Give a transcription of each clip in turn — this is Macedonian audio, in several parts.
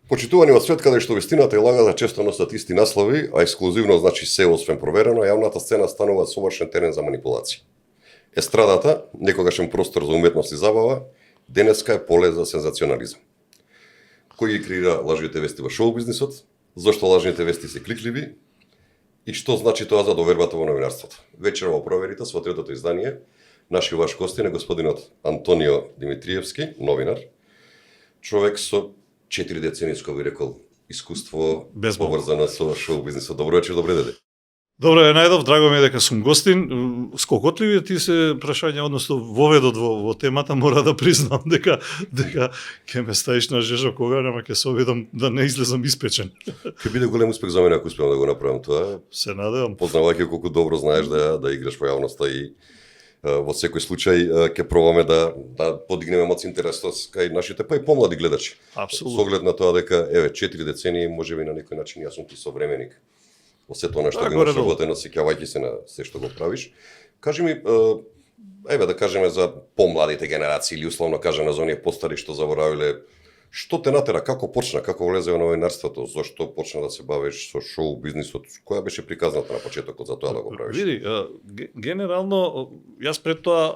Почитувани од свет каде што вистината и лагата често носат исти наслови, а ексклузивно значи се освен проверено, јавната сцена станува совршен терен за манипулација. Естрадата, некогашен простор за уметност и забава, денеска е поле за сензационализам. Кој ги креира лажните вести во шоу бизнисот? Зошто лажните вести се кликливи? И што значи тоа за довербата во новинарството? Вечера во проверите со третото издание, наши ваш гостин е господинот Антонио Димитриевски, новинар, човек со 4 децениско, би рекол, искуство поврзано со шоу бизнисот. Добро вечер, добре деде. Добро е, најдов, драго ми е дека сум гостин. Скокотливи ти се прашање, односно воведот во темата, мора да признам дека ќе ме ставиш на жежо кога, нема ќе се обидам да не излезам испечен. Ќе биде голем успех за мене ако успеам да го направам тоа. Се надевам. Познавајќи колку добро знаеш да играш во јавноста и во секој случај ќе пробаме да подигнеме моц интересот кај нашите па и помлади гледачи. Апсолутно. Со оглед на тоа дека 4 децении можеби на некој начин јас сум ти современик. Во сето она што го имаш работено, сеќавајќи се на се што го правиш. Кажи ми, да кажеме за помладите генерации или условно кажано за оние постари што заборавиле, што те натера, како почна, како влезе во новинарството, зошто почна да се бавиш со шоу бизнисот, која беше приказната на почетокот за тоа да го правиш? Види, генерално јас пред тоа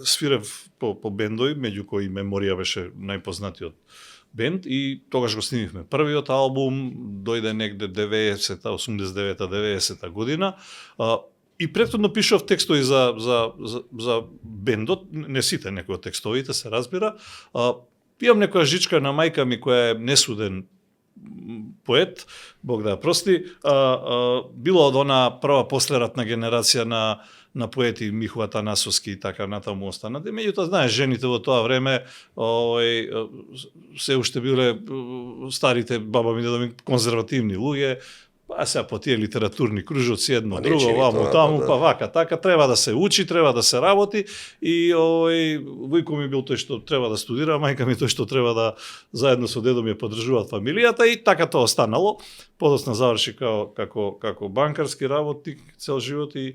свирев по бендови, меѓу кои Меморија беше најпознатиот бенд и тогаш го снимивме. Првиот албум дојде негде 90-та, 89-та, 90-та година. И претходно пишав текстови за бендот, не сите, некои од текстовите се разбира. Имам некоја жичка на мајка ми која е несуден поет, Бог да ја прости, било од она прва послератна генерација на поети Михо Атанасовски и така натаму останати. Меѓутоа, знаеш, жените во тоа време се уште биле старите баба ми, дедо ми, конзервативни луѓе, па сега по тие литературни кружоци едно друго, ваму таму, па вака, така, треба да се учи, треба да се работи и војко ми бил тој што треба да студира, мајка ми тој што треба да заедно со дедо ми ја поддржуваат фамилијата и така тоа останало. Подосна заврши како банкарски работник цел живот и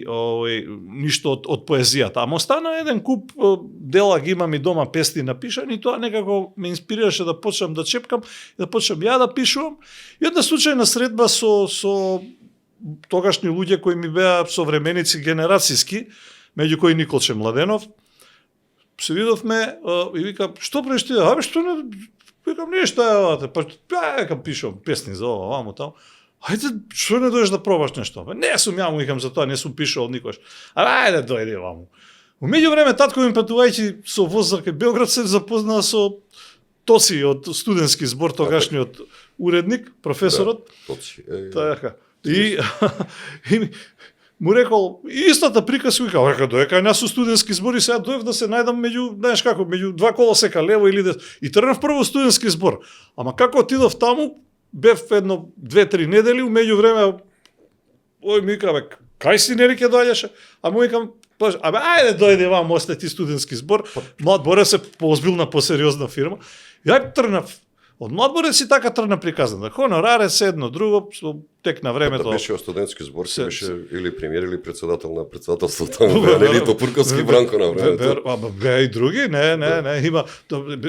ништо од поезијата. Ама остана еден куп дела ги имам и дома песни напишани, тоа некако ме инспирираше да почнам да чепкам и да почнам ја да пишувам. И една случајна средба со тогашни луѓе кои ми беа современици генерацијски, меѓу кои Николче Младенов. Се видовме и вика, што правиш ти? Што не... Викам, нешто е, па пишувам песни за ова, ваму таму. Ајде, што не дојдеш да пробаш нешто? Не сум ја, му викам за тоа, не сум пишувал никош. Ајде, дојди ваму. У меѓувреме татко ми патувајќи со воз за кај Белград се запознаа со Тоци од студентски збор, тогашниот уредник, професорот. Тоци. Така. И му рекол, истата приказка, вика, доека јас со студентски збор и сега доев да се најдам меѓу, знаеш како, меѓу два колосека лево или дес. И тргнав прво студентски збор. Ама како отидов таму, бев едно 2-3 недели, меѓу време ми вика, кај си нели ќе доаѓаше? А му викам, ајде дојди вам, осте ти студентски збор. Млад Борец е поозбилна, посериозна фирма. И ај тргнав. Од Млад Борец и така тргна приказната. Хонораре се едно друго, тек на времето. Да беше студентски збор, се беше или премиер или председател на председателството таму, нели Топурковски Бранко на времето. Беа и други, не, има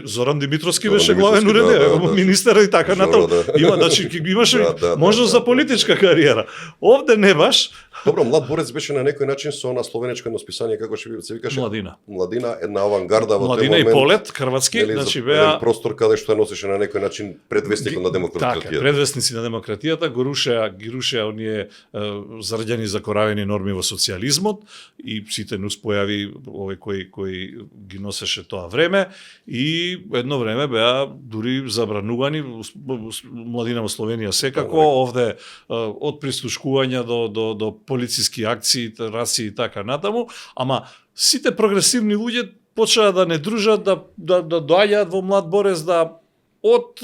Зоран Димитровски беше главен уредник, министер и така натаму. Има, значи имаше можност за политичка кариера. Овде не баш. Добро, Млад Борец беше на некој начин со насловенечко едно списание, како се викаше? Младина, една авангарда во тој момент. Младина и Полет, хрватски, значи беа простор каде што носеше на некој начин предвестникот на демократијата. Така, предвестници на демократијата ги рушеа оние зараѓани закоравени норми во социјализмот и сите нус појави овој кој ги носеше тоа време и едно време беа дури забранувани Младина во Словенија секако, овде од прислушкувања до полициски акции, раци и така натаму, ама сите прогресивни луѓе почнаа да не дружат, да доаѓаат во Млад Борец, да од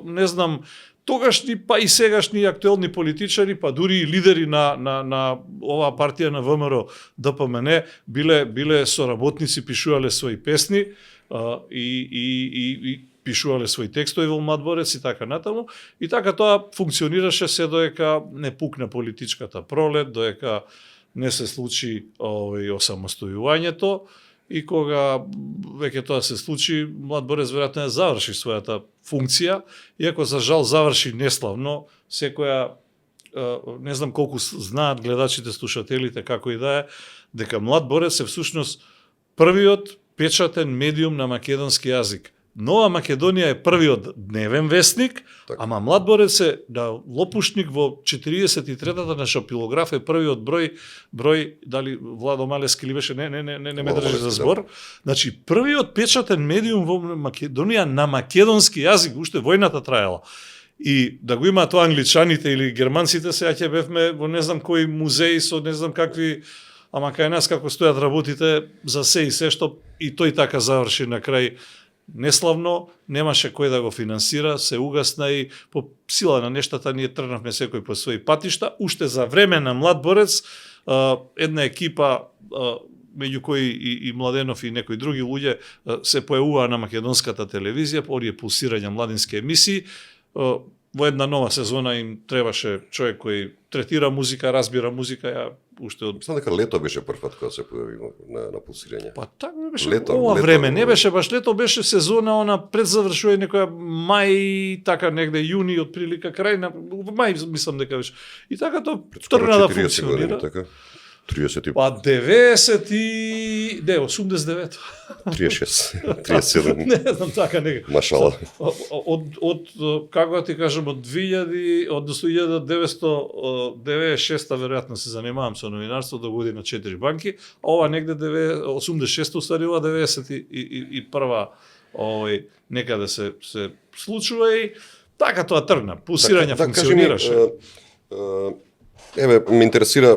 не знам тогашни па и сегашни актуелни политичари, па дури и лидери на оваа партија на ВМРО ДПМН биле соработници, пишувале своји песни и пишувале своји текстови во Млад Борец и така натаму. И така тоа функционираше се доека не пукна политичката пролет, доека не се случи осамостојувањето и кога веќе тоа се случи, Млад Борец веројатно ја заврши својата функција, иако за жал заврши неславно, секоја не знам колку знаат гледачите, слушателите, како и да е, дека Млад Борец е всушност првиот печатен медиум на македонски јазик. Нова Македонија е првиот дневен вестник, така. Ама Млад Борец е да лопушник во 43-та на Шапилограф е првиот број дали Владо Малески или беше не ме држи за збор. Значи првиот печатен медиум во Македонија на македонски јазик, уште војната траела. И да го имаат тоа англичаните или германците, сега ќе бевме во не знам кои музеи со не знам какви, ама кај нас како стојат работите за се и се што и тој така заврши на крај неславно, немаше кој да го финансира, се угасна и по сила на нештата ние тргнавме секој по своји патишта. Уште за време на Млад Борец, една екипа, меѓу кои и Младенов и некои други луѓе, се појавуваа на македонската телевизија, по овие пулсирања младински емисии. Во една нова сезона им требаше човек кој третира музика, разбира музика, ја уште од... Мислам дека лето беше првпат кога се појави на пулсирање. Па така беше лето, ова лето, време, не беше баш лето, беше сезона, она пред завршување некоја мај, така негде јуни, отприлика крај на мај, мислам дека беше. И така тоа тргна да функционира. Така. 30 Па 90 и... Не, 89. 36, 37. Не знам така некако. Машала. Од како да ти кажам, од 2000, односно 1996 веројатно се занимавам со новинарство до година 4 банки, а ова негде 86 уствари, ова 91 некаде се случува и така тоа тргна. Пулсирање функционираше. Еве, ме интересира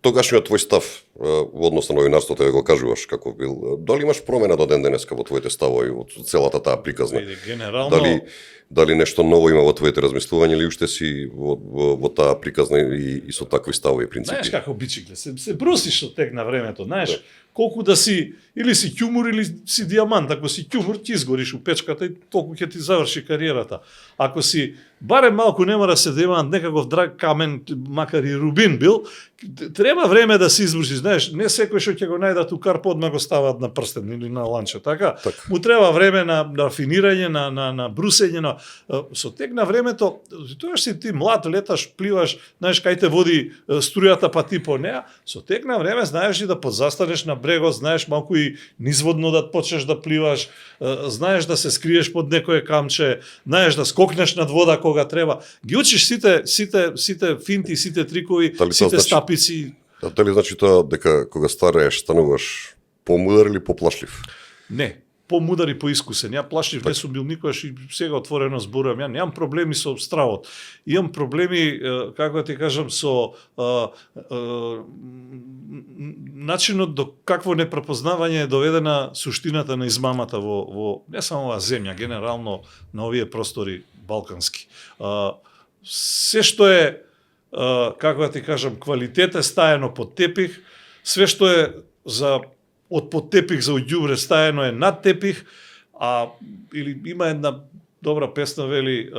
тогашниот твој став во однос на новинарството, да го кажуваш како бил. Дали имаш промена до ден денеска во твоите ставови од целата таа приказна? Генерално... Дали нешто ново има во твоите размислувања или уште си во таа приказна и со такви ставови принципи? Знаеш како бичикле, се брусиш од тек на времето, знаеш, колку да си, или си ќумур или си диамант, ако си ќумур ти изгориш у печката и толку ќе ти заврши кариерата. Ако си барем малку не мора се демант некаков драг камен, макар и рубин бил, треба време да се избруши, знаеш, не секој што ќе го најдат у карпо одма го стават на прстен или на ланче, така? Му треба време на рафинирање, на брусење, со тек на времето, тоа си ти млад, леташ, пливаш, знаеш кај те води струјата, па ти по неа, со тек на време знаеш и да подзастанеш на брегот, знаеш малку и низводно да почнеш да пливаш, знаеш да се скриеш под некое камче, знаеш да скокнеш над вода кога треба. Ги учиш сите финти, сите трикови, сите стапици. Дали значи тоа дека кога старееш стануваш помудар или поплашлив? Не, помудар и поискусен. Ја плашлив не сум бил никогаш и сега отворено зборувам. Ја немам проблеми со стравот. Имам проблеми, како да ти кажам, со начинот до какво непрепознавање е доведена суштината на измамата во не само оваа земја, генерално на овие простори балкански. Се што е, како да ти кажам, квалитет е стаено под тепих, све што е од под тепих за уѓубре стаено е над тепих, или има една добра песна, вели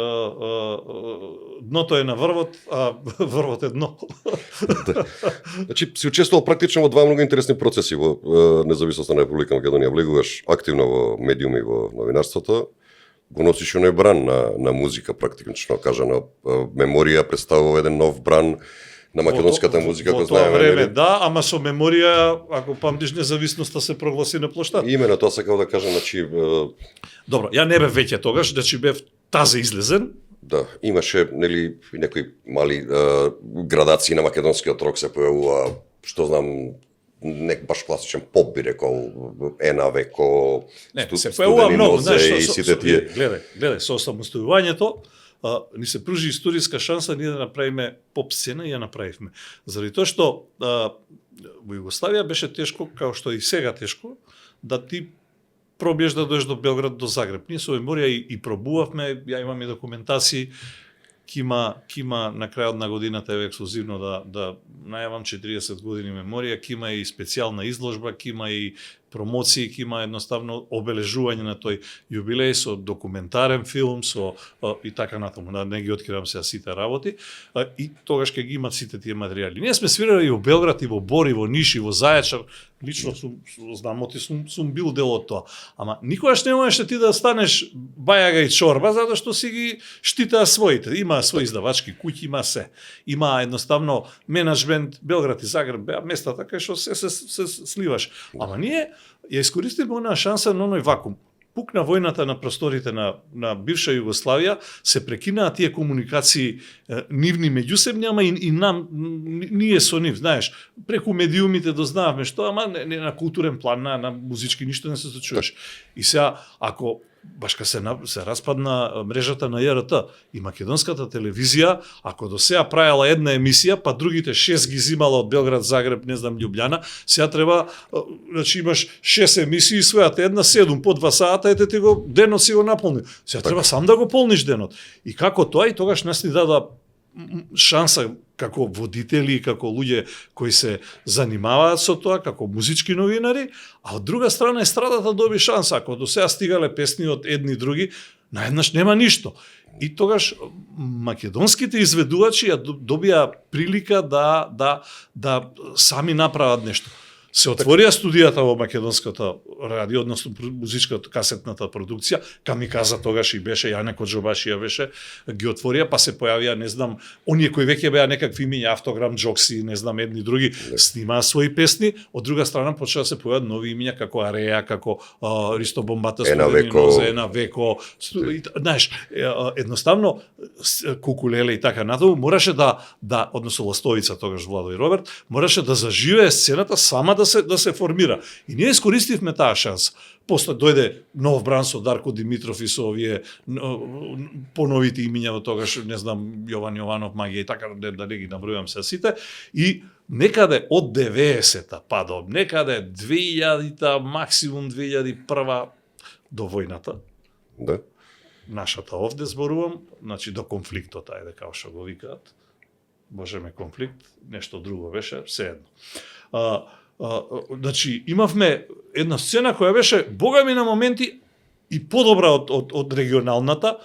дното е на врвот, а врвот е дно. Значи, си учествувал практично во два многу интересни процеси во независноста на Република Македонија. Влегуваш активно во медиуми, во новинарството, го носиш оној бран на музика, практично кажано. Меморија представува еден нов бран на македонската музика, во тоа време, да, ама со меморија, ако памтиш, независноста се прогласи на площад. Имено тоа сакав да кажам, значи... Добро, ја не бев веќе тогаш, значи бев тазе излезен. Да, имаше, нели, некои мали градации на македонскиот рок се појавува, што знам, не баш класичен поп би рекол, Ена Веко, се појавува многу, знаеш, гледај, со самостојувањето, ни се пружи историска шанса ние да направиме поп сцена и ја направивме. Заради тоа што во Југославија беше тешко, као што и сега тешко, да ти пробиеш да дојдеш до Белград, до Загреб. Ние со меморија и пробувавме, ја имам и документации, кима на крајот на годината е ексклузивно да најавам 40 години меморија, кима и специјална изложба, кима и промоции, ќе има едноставно обележување на тој јубилеј со документарен филм, со и така натаму, не ги откривам сега сите работи, и тогаш ќе ги имат сите тие материјали. Ние сме свирали и во Белград, и во Бор, и во Ниш, и во Зајачар, лично знам, сум бил дел од тоа. Ама никогаш не можеш ти да станеш бајага и чорба, затоа што си ги штитаа своите. Има своји издавачки куќи, има се. Има едноставно менеджмент, Белград и Загреб беа местата кај што се сливаш. Ама ние ја искористивме онаа шанса на оној вакуум. Пукна војната на просторите на бивша Југославија, се прекинаа тие комуникации нивни меѓусебни, ама и ние со нив, знаеш, преку медиумите дознаваме што, ама не на културен план, на музички ништо не се случуваш. И сега, ако баш кога се распадна мрежата на ЈРТ и македонската телевизија, ако до сега правела една емисија, па другите 6 ги зимала од Белград, Загреб, не знам, Љубљана, сега треба, значи имаш 6 емисии, својата една 7 по 2 сата, ете ти го денот си го наполни. Сега треба сам да го полниш денот. И како тоа, и тогаш нас ни дада шанса како водители, како луѓе кои се занимаваат со тоа, како музички новинари, а од друга страна естрадата доби шанса. Ако до сега стигале песни од едни и други, наеднаш нема ништо. И тогаш македонските изведувачи ја добија прилика да сами направат нешто. Се отворија студијата во македонската радио, односно музичката касетната продукција, Камиказа тогаш и беше, Јане Коџобашија беше, ги отворија, па се појавија, не знам, оние кои веќе беа некакви имиња, Автограм, Джокси, не знам, едни други, снимаа своји песни, од друга страна почнаа да се појават нови имиња, како Ареја, како Ристо Бомбата, Ена Веко, знаеш, едноставно, Кукулеле и така натаму, мораше да, односно Ластовица, тогаш Владо и Роберт, мораше да заживее сцената сама да се формира. И ние искористивме таа шанса. После дојде нов бран со Дарко Димитров и со овие поновите имиња во тогаш, не знам, Јован Јованов, Магија и така, да не ги набројувам се сите. И некаде од 90-та па до некаде 2000-та, максимум 2001 до војната. Да. Нашата овде зборувам, значи до конфликтот, ајде како што го викаат. Боже ме конфликт, нешто друго беше, сеедно. Значи, имавме една сцена која беше, бога ми на моменти, и подобра од регионалната,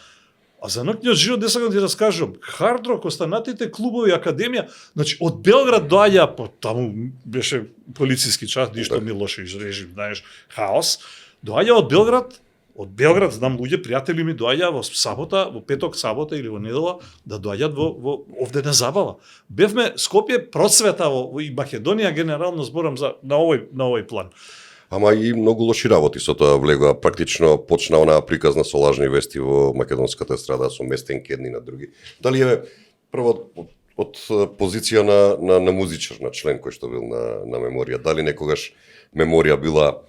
а за ноќниот живот, не сакам да ти раскажам, хард рок, останатите клубови, академија, значи, од Белград доаѓа, таму беше полициски час, ништо Милошевич режим, знаеш, хаос, доаѓа од Белград, знам луѓе, пријатели ми доаѓа во сабота, во петок, сабота или во недела, да доаѓат во овде на забава. Бевме Скопје процвета и Македонија генерално зборам на овој план. Ама и многу лоши работи со тоа влегоа. Практично почна онаа приказна со лажни вести во македонската естрада, со местенки едни на други. Дали е прво од позиција на музичар, на член кој што бил на меморија, дали некогаш меморија била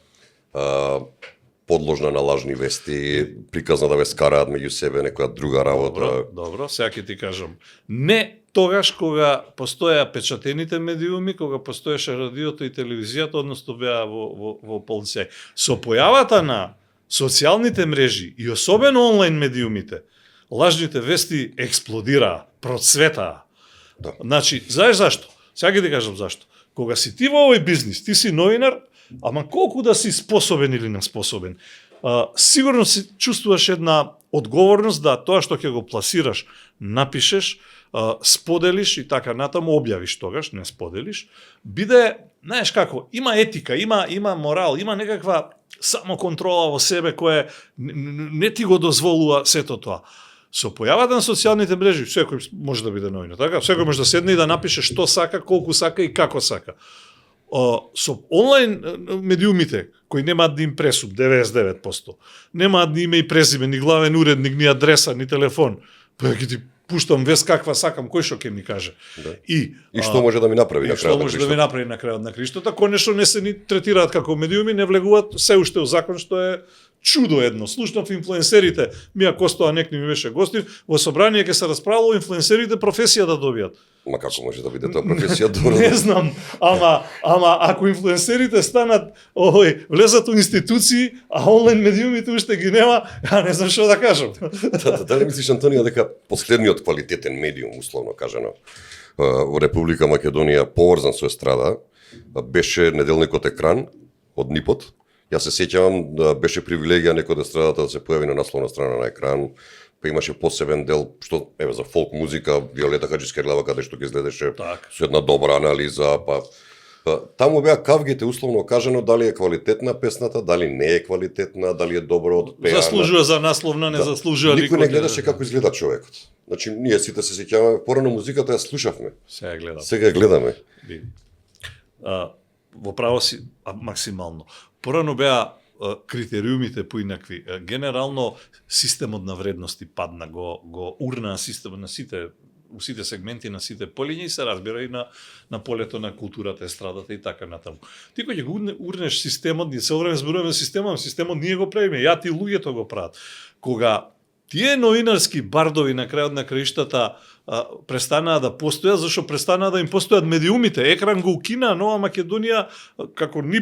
подложна на лажни вести, приказна да ве скараат меѓу себе некоја друга работа. Добро, сега ќе ти кажам. Не тогаш кога постоја печатените медиуми, кога постоеше радиото и телевизијата, односно беа во полнцеј. Со појавата на социјалните мрежи и особено онлайн медиумите, лажните вести експлодираа, процветаа. Да. Значи, знаеш зашто? Сега ќе ти кажам зашто. Кога си ти во овој бизнис, ти си новинар, ама колку да си способен или неспособен, сигурно си чувствуваш една одговорност да тоа што ќе го пласираш, напишеш, споделиш и така натаму, објавиш тогаш, не споделиш, биде, знаеш како, има етика, има морал, има некаква самоконтрола во себе која не ти го дозволува сето тоа. Со појавата на социјалните мрежи, секој може да биде новинар, така? Секој може да седне и да напише што сака, колку сака и како сака. Со онлайн медиумите, кои немаат ни импресум, 99%, немаат ни име и презиме, ни главен уредник, ни адреса, ни телефон, па ќе ти пуштам вест каква сакам, кој што ќе ми каже. Да. И што може да ми направи на крајот на криштото? Што може да ми направи на крајот на криштото? Конечно не се ни третираат како медиуми, не влегуваат се уште во закон, што е чудо едно. Слушнав инфлуенсерите, Мија Костова некни ми беше гостин, во собрание ќе се расправило инфлуенсерите професија да добијат. Ма како може да биде тоа професија добро? Не знам, ама ако инфлуенсерите станат, влезат во институции, а онлайн медиумите уште ги нема, не знам што да кажам. Дали мислиш, Антонио, дека последниот квалитетен медиум, условно кажано, во Република Македонија поврзан со естрада, беше неделникот Екран од Нипот, Јас се сеќавам да беше привилегија некој од естрадата да се појави на насловна страна на екран, па имаше посебен дел што еве за фолк музика, Виолета Хаџискерлева каде што ги изгледаше со една добра анализа, па таму беа кавгите условно кажано дали е квалитетна песната, дали не е квалитетна, дали е добро отпеана. Заслужува за насловна, не заслужува никој не гледаше како изгледа човекот. Значи ние сите се сеќаваме порано музиката ја слушавме. Сега ја гледаме. Во право си максимално. Порано беа критериумите поинакви. Генерално системот на вредности падна, го урна системот на сите сите сегменти на сите полиња и се разбира и на полето на културата, естрадата и така натаму. Ти кога ќе го урнеш системот, ние се време зборуваме системот ние го правиме, ја ти луѓето го прават. Кога тие новинарски бардови на крајот на краиштата престанаа да постојат, зашто престанаа да им постојат медиумите. Екран го укина, Нова Македонија како ни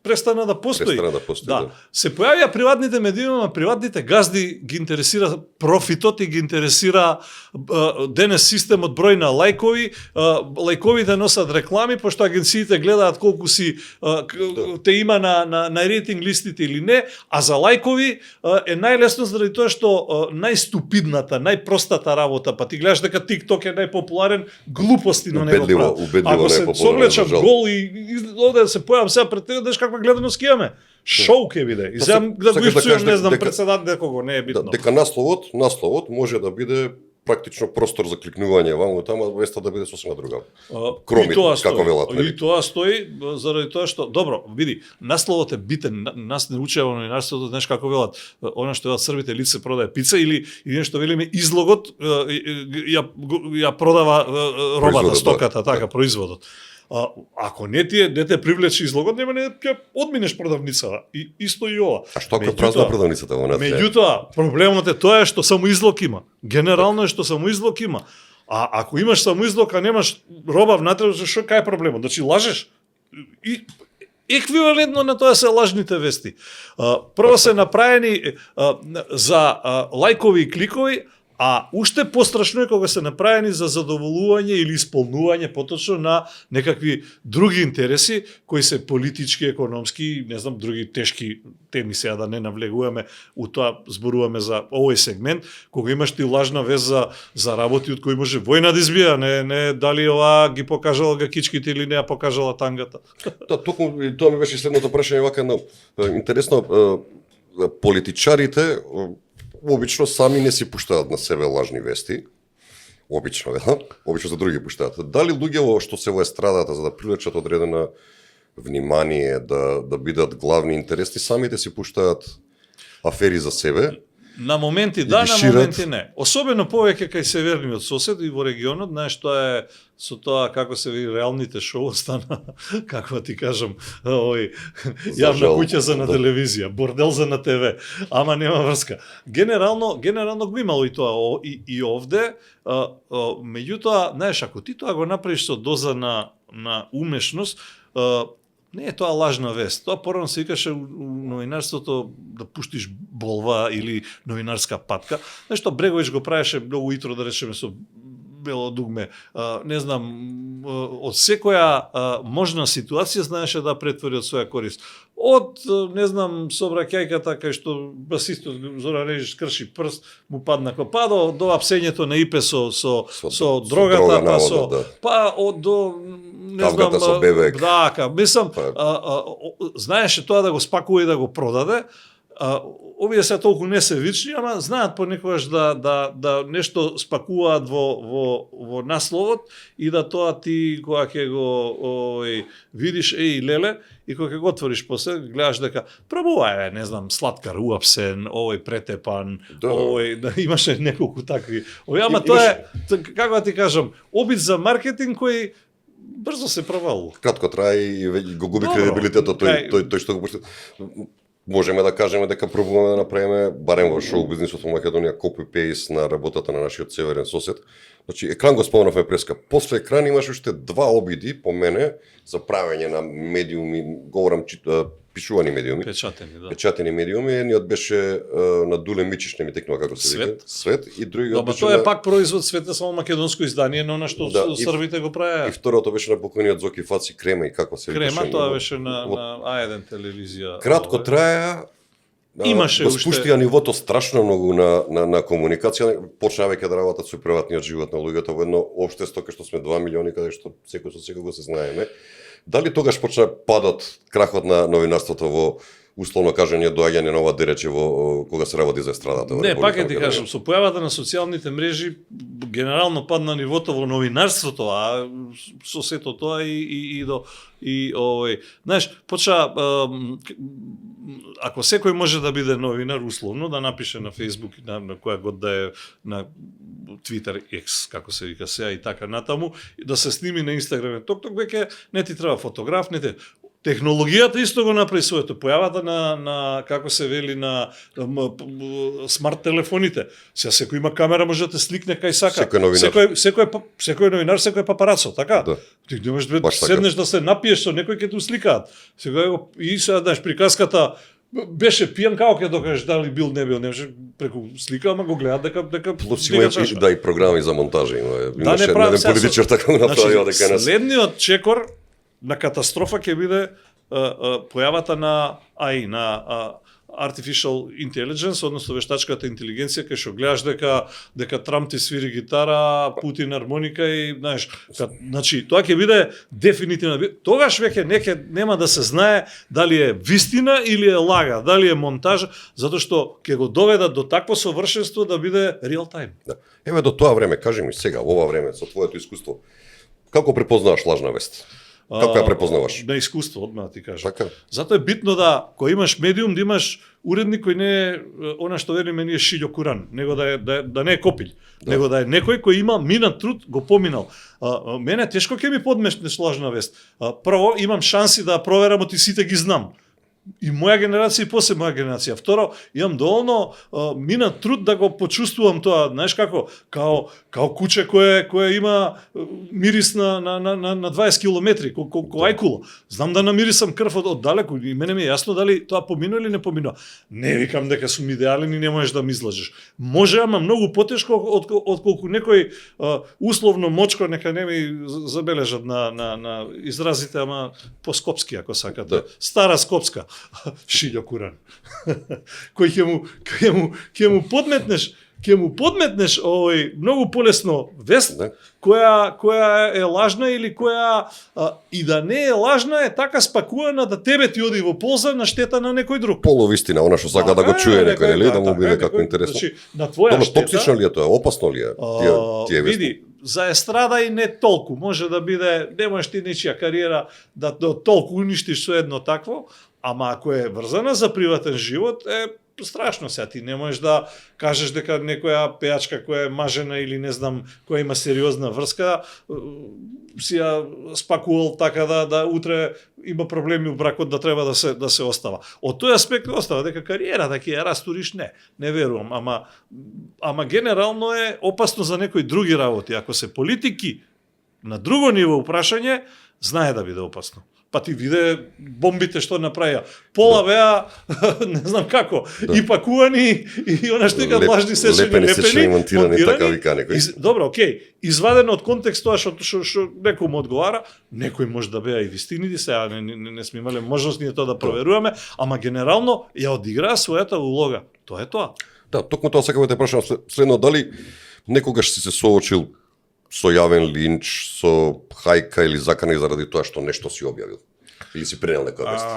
престана да постои. Да. Се појавија приватните медиуми, приватните газди ги интересира профитот и ги интересира денес системот број на лајкови. Лајковите носат реклами, пошто агенциите гледаат колку си те има на рейтинг листите или не, а за лајкови е најлесно заради тоа што најступидната, најпростата работа, па ти гледаш дека TikTok е најпопуларен, глупости на него прават. Ако се соглечам гол и оде се појавам сега пред тебе, знаеш каква гледаност ќе имаме. Шоу ќе биде. И сега да го исцујам, не знам, председател некого, не е битно. Дека насловот може да биде практично простор за кликнување ваму тама, веста да биде сосема друга. Кромит, како велат. И тоа стои заради тоа што добро, види, насловот е битен, нас не учеа во новинарството, знаеш како велат, она што велат србите лице продае пица или нешто велиме излогот ја продава робата, стоката, така, производот. Ако не те привлече излогот, нема не ќе одминеш продавницата. И исто и ова. А што ако е празна продавницата во натрија? Меѓутоа, проблемот е тоа што само излог има. Генерално е што само излог има. А ако имаш само излог, а немаш роба внатре, што кај е проблемот? Значи лажеш? И еквивалентно на тоа се лажните вести. Прво се направени за лајкови и кликови, а уште пострашно е кога се направени за задоволување или исполнување поточно на некакви други интереси кои се политички, економски, не знам, други тешки теми, сега да не навлегуваме у тоа, зборуваме за овој сегмент, кога имаш ти лажна вест за работи од кои може војна да избија, не дали ова ги покажала гакичките или не ја покажала тангата. Токму тоа ми беше следното прашање вака интересно, политичарите обично сами не си пуштаат на себе лажни вести. Обично за други пуштаат. Дали луѓе што се во естрадата за да привлечат одредена внимание, да бидат главни интересни, самите си пуштаат афери за себе? На моменти да, на моменти не. Особено повеќе кај северниот сосед и во регионот, знаеш, тоа е со тоа како се види реалните шоу стана, како ти кажам, јавна куќа за на телевизија, бордел за на ТВ, ама нема врска. Генерално го имало и тоа и овде, меѓутоа, знаеш, ако ти тоа го направиш со доза на умешност, не е тоа лажна вест. Тоа порано се викаше у новинарството да пуштиш болва или новинарска патка. Нешто Бреговиќ го правеше многу утро, да речеме, со бело дугме. Не знам, од секоја можна ситуација знаеше да претвори од своја корист. Од, не знам, сообраќајката кај што басистот Зоран Режич крши прст, му падна па до апсењето на ипе со дрогата, па до не знам, со бебек. Да, мислам, знаеше тоа да го спакува и да го продаде. Овие се толку несевични, ама знаат понекогаш да нешто спакуваат во насловот и да тоа ти кога ќе го видиш леле и кога ќе го отвориш после гледаш дека пробува не знам, сладкар уапсен, овој претепан, овој имаше неколку такви. Ама тоа е како да ти кажам, обид за маркетинг кој брзо се провалува. Кратко трае и го губи кредибилитетот тој што го пушти. Можеме да кажеме дека пробуваме да направиме барем во шоу бизнисот во Македонија копи-пейст на работата на нашиот северен сосед. Значи екран го спомнавме преска. После екран имаш уште два обиди по мене за правење на медиуми, говорам пишувани медиуми, Печатени, да. печатени медиуми, едниот беше на Дуле Мичиш, не ми текнува како се вика, Свет, и другиот Дома, беше тоа е на... пак производ Свет, само македонско издание, но на што Да, и- србите го И правеа. второто беше на покојниот Зоки Фаци Крема и како се викаше. Крема, тоа но- беше на во- А1 телевизија. Кратко траја. Имаше го уште- спуштија нивото страшно многу на комуникација, почна веќе да работат со приватниот живот на луѓето во едно општество кај што сме 2 милиони, каде што секој со секого се знаеме. Дали тогаш почна падот, крахот на новинарството во условно кажање доаѓање на ова дерече во кога се работи за естрадата? во Не, Република пак ќе ти Македонија? кажам, со појавата на социјалните мрежи генерално падна нивото во новинарството, а со сето тоа и овој, знаеш, поча ако секој може да биде новинар условно, да напише на Facebook, на која год да е на Twitter X, како се вика сега и така натаму, да се сними на Инстаграм, ток веќе не ти треба фотограф, не ти Технологијата исто го направи своето. Појавата на како се вели на смарт телефоните. Сега секој има камера, може да те сликне кај сака. Секој новинар. Секој новинар, секој папарацо, така? Да. Ти не можеш да Баш така. седнеш да се напиеш со некој ќе те усликаат. Сега и сега знаеш приказката беше пијан како ќе докажеш дали бил не бил, не може преку слика, ама го гледаат дека Плюс има и, да, и програми за монтажа има. Да, Имаше не правам еден сега со- политичар така го направио дека нас... Следниот чекор на катастрофа ќе биде појавата на AI, на Artificial Intelligence, односно вештачката интелигенција, кај што гледаш дека Трамп ти свири гитара, Путин армоника и знаеш, значи тоа ќе биде дефинитивно. Тогаш веќе нема да се знае дали е вистина или е лага, дали е монтаж, затоа што ќе го доведат до такво совршенство да биде реал тайм. Да. Еве до тоа време, кажи ми сега, во ова време, со твоето искуство, како препознаваш лажна вест? Како ја препознаваш? На искуство, одма да ти кажам. Така? Затоа е битно да, кој имаш медиум, да имаш уредник кој не е она што велиме ние Шилјо Куран, него да не е копилј, него да е некој кој има минат труд, го поминал. Мене тешко ќе ми подмешнеш лажна вест. Прво, имам шанси да ја проверам, оти сите ги знам. И моја генерација и после моја генерација. Второ, имам доволно минат труд да го почувствувам тоа, знаеш како, као куче кое има мирис на 20 километри, ко ајкула. Знам да намирисам крв од далеку и мене ми е јасно дали тоа поминува или не поминува. Не викам дека сум идеален и не можеш да ми излажеш. Може, ама многу потешко отколку некој условно мочко, нека не ми забележат на изразите, ама по-скопски ако сакате. Да. Стара скопска. Шилјо Куран. Кој ќе му подметнеш овој многу полесно вест, Да. која е лажна или која и да не е лажна е така спакувана да тебе ти оди во полза на штета на некој друг. Половистина, она што сака да го чуе некој, нели, да му биде како интересно. Значи, на твоја Добро, штета. токсично ли е тоа? Опасно ли е? Тие вести? Види, за естрада и не толку, може да биде, не можеш ти нечија кариера да толку уништиш со едно такво, ама ако е врзана за приватен живот, е страшно сега. Ти не можеш да кажеш дека некоја пејачка која е мажена или не знам, која има сериозна врска, си ја спакувал така да утре има проблеми у бракот да треба да се остава. Од тој аспект остава дека кариерата ќе ја растуриш, не верувам, ама генерално е опасно за некои други работи. Ако се политики на друго ниво упрашање, знае да биде опасно. Па ти виде бомбите што направија. Пола беа, не знам како, и пакувани, и она што кажа лажни сечени, лепени, монтирани, така вика некој. Добро, окей, извадено од контекст тоа што некому одговара, некој може да беа и вистинити, сега не сме имале можност ние тоа да проверуваме, ама генерално ја одиграа својата улога. Тоа е тоа. Да, токму тоа сакам да те прашам следно, дали некогаш си се соочил со јавен линч, со хајка или закани заради тоа што нешто си објавил? Или си пренел некоја вест?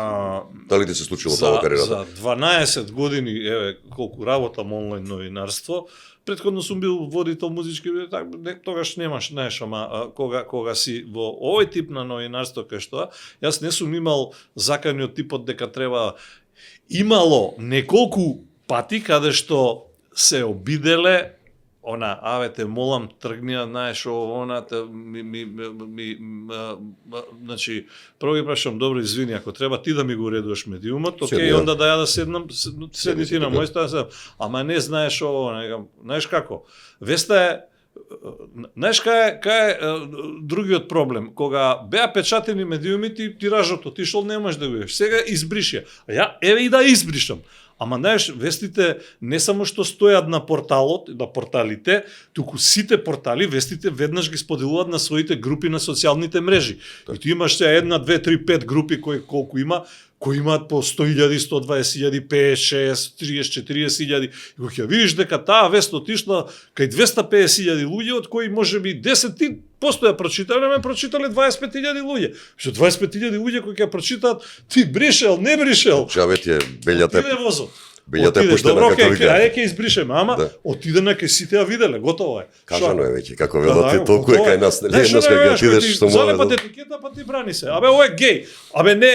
Дали ти се случило тоа во кариерата? За 12 години, еве, колку работам онлайн новинарство, претходно сум бил водител музички, тогаш немаш, знаеш, ама кога си во овој тип на новинарство кај што, јас не сум имал закани од типот дека треба. Имало неколку пати каде што се обиделе она, аве те молам, тргнија, знаеш, значи, прво ги прашам, добро, извини, ако треба ти да ми го уредуваш медиумот, окей, онда да ја да седнам, седни ти на мој стан, ама не знаеш знаеш како. Веста е Знаеш кај е другиот проблем? Кога беа печатени медиумите, тиражот отишол, не можеш да го видиш. Сега избриши. А ја еве и да избришам. Ама знаеш, вестите не само што стојат на порталот, на порталите, туку сите портали вестите веднаш ги споделуваат на своите групи на социјалните мрежи. И ти имаш се 1, 2, 3, 5 групи колку има, кои имаат по 100.000, 120.000, 5, 6, 30, 40.000. И кога ќе видиш дека таа вест отишла кај 250.000 луѓе, од кои можеби 10 ти постоја прочитале, ме прочитале 25.000 луѓе. Што 25.000 луѓе кои ќе прочитаат, ти бришел, не бришел. Чаве ти е белјата. Отиде возот. Белјата е пуштена добро, како вика. ајде ќе избришеме, ама отиде на кај сите ја виделе, готово е. Кажано е веќе, како велате, толку е кај нас, нели еднаш кога ќе отидеш што Залепа етикета, па ти брани се. Абе, ово е геј. Абе, не,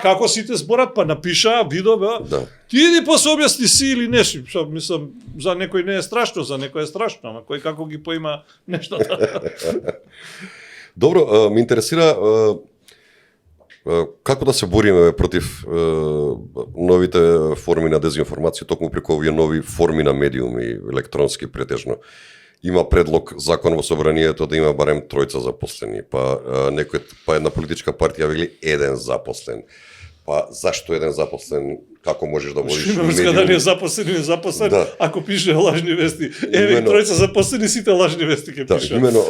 како сите зборат, па напиша, видео, бе. Да. Ти иди па се објасни си или не си. Мислам, за некој не е страшно, за некој е страшно, ама кој како ги поима нештата. Добро, ме интересира како да се бориме против новите форми на дезинформација, токму преку овие нови форми на медиуми, електронски претежно. Има предлог закон во собранието да има барем 3 запослени, па една политичка партија вели 1 запослен. Па зашто 1 запослен? Како можеш да водиш медиум? Дали е запослен или запослен, да. Ако пише лажни вести. Еве, 3 запослени, сите лажни вести ќе пишат. Да, имено,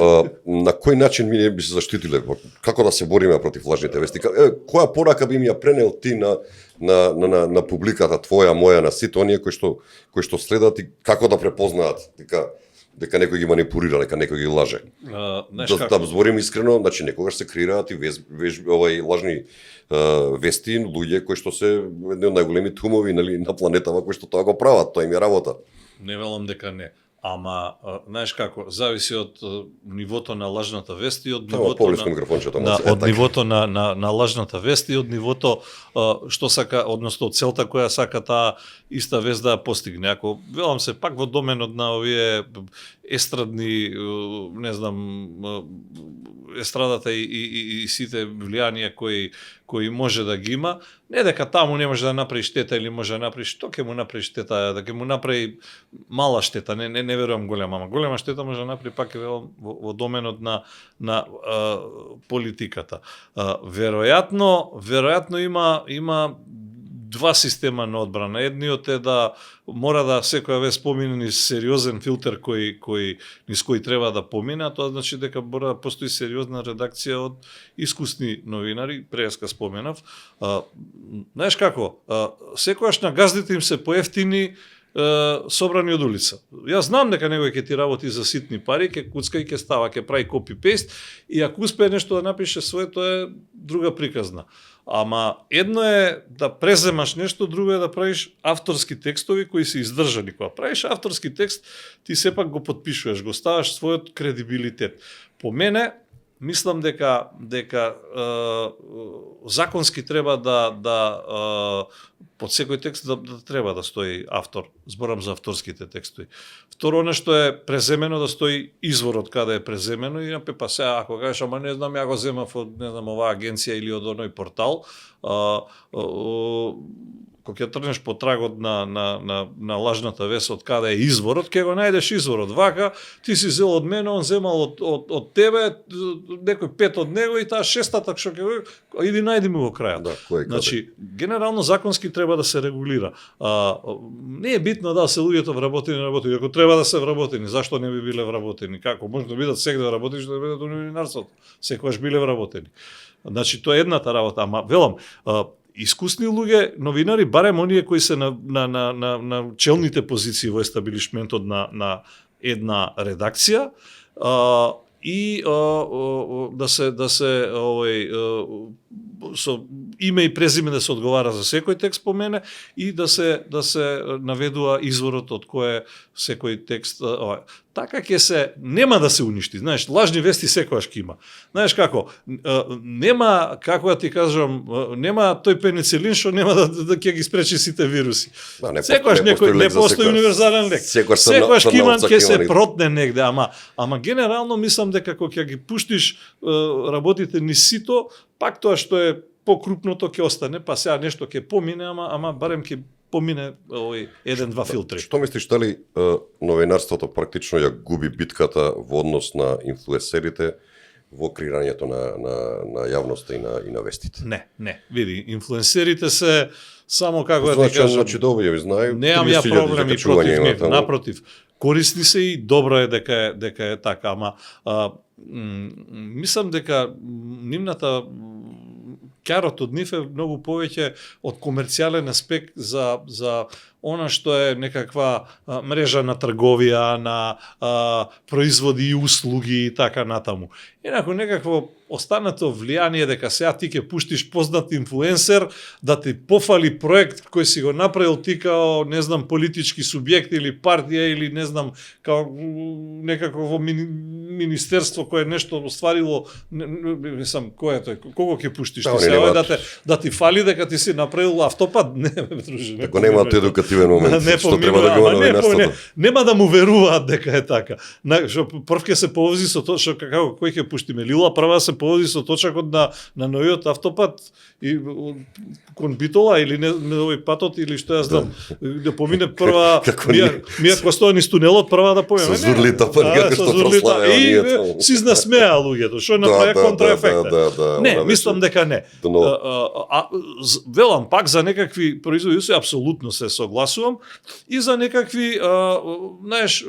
на кој начин ми би се заштитиле? Како да се бориме против лажните вести? Која порака би ми ја пренел ти на публиката твоја, моја, на сите оние кои што следат и како да препознаат дека некој ги манипулира, дека некој ги лаже? Да зборим искрено, значи некогаш се креираат и лажни вести, луѓе кои што се едни од најголемите умови на планетава кои што тоа го прават, тоа им е работа. Не велам дека не. Ама, знаеш како, зависи од нивото на лажната вест и од нивото на лажната вест и од нивото што сака, односно целта која сака таа иста вест да постигне. Ако велам се пак во доменот на овие естрадни, не знам, естрадата и сите влијанија кои може да ги има, не дека таму не може да направи штета или може да направи, што ќе му направи штета, да ќе му направи мала штета, не верувам голема, ама голема штета може да направи пак во доменот на политиката. Веројатно има два система на одбрана. Едниот е да мора да секоја вест помине низ сериозен филтер низ кој треба да помине, а тоа значи дека мора да постои сериозна редакција од искусни новинари, преска споменав. Знаеш како, секојаш на газдите им се поевтини собрани од улица. Јас знам дека некој ќе ти работи за ситни пари, ќе куцка и ќе става, ќе прави копи-пейст и ако успее нешто да напише свое, тоа е друга приказна. Ама едно е да преземаш нешто, друго е да правиш авторски текстови кои се издржани. Кога правиш авторски текст, ти сепак го подпишуваш, го ставаш својот кредибилитет. По мене, мислам дека законски треба да под секој текст да треба да стои автор. Зборам за авторските текстови. Второ нешто е преземено да стои изворот каде е преземено и па сега ако кажеш ама не знам ја го земав од не знам оваа агенција или од оној портал, кога ќе тргнеш по трагот на лажната вест од каде е изворот, ќе го најдеш изворот. Вака, ти си зел од мене, он земал од тебе, некој 5 од него и таа шестата што ќе иди најди му во крајот. Да, значи, генерално законски треба да се регулира. Не е битно да се луѓето вработени, ако треба да се вработени, зашто не би биле вработени? Како може да бидат сегде вработени, што да бидат новинарството? Секогаш биле вработени. Значи, тоа е едната работа, ама велам, искусни луѓе, новинари, барем оние кои се на челните позиции во естаблишментот на една редакција, и да се со име и презиме да се одговара за секој текст по мене и да се наведува изворот од кој секој текст. Така ќе се нема да се уништи. Знаеш, лажни вести секогаш ќе има. Знаеш како, нема, како да ти кажам, нема тој пеницилин што нема да ќе ги спречи сите вируси. Секогаш некој не постои универзален лек. Секогаш ќе се протне негде, ама генерално мислам дека кога ќе ги пуштиш работите низ сито, пак тоа што е покрупното ќе остане, па сега нешто ќе помине, ама барем ќе помине овој еден-два филтри. Што мислиш, дали новинарството практично ја губи битката во однос на инфлуенсерите во креирањето на јавноста и на вестите? Не. Види, инфлуенсерите се само како да ти кажам, Значи добро ви знај. немам ја проблеми против нив, напротив, корисни се и добро е дека е така, ама мислам дека нивната карот од нив е многу повеќе од комерцијален аспект за она што е некаква мрежа на трговија, на производи и услуги и така натаму. Инаку некакво останато влијание дека сега ти ќе пуштиш познат инфлуенсер да ти пофали проект кој си го направил ти као, не знам, политички субјект или партија или не знам, као некакво министерство кое нешто остварило, не знам, кој е тој, кого ќе пуштиш ти сега да ти фали дека ти си направил автопат? Не, друже. Ако немаат едукативен момент, што треба да го има новинарството. Нема да му веруваат дека е така. Што прв ќе се повози со тоа што како кој ќе пуштиме Лила прва се повози со точакот на новиот автопат и кон Битола или не овој патот или што ја знам. Да помине прва мија кој низ тунелот прва да поеме. Со зурли топан како што прославеа и си знасмеа луѓето. Што направи контраефекта? Не, мислам дека не. Велам пак за некакви производи апсолутно се согласувам и за некакви знаеш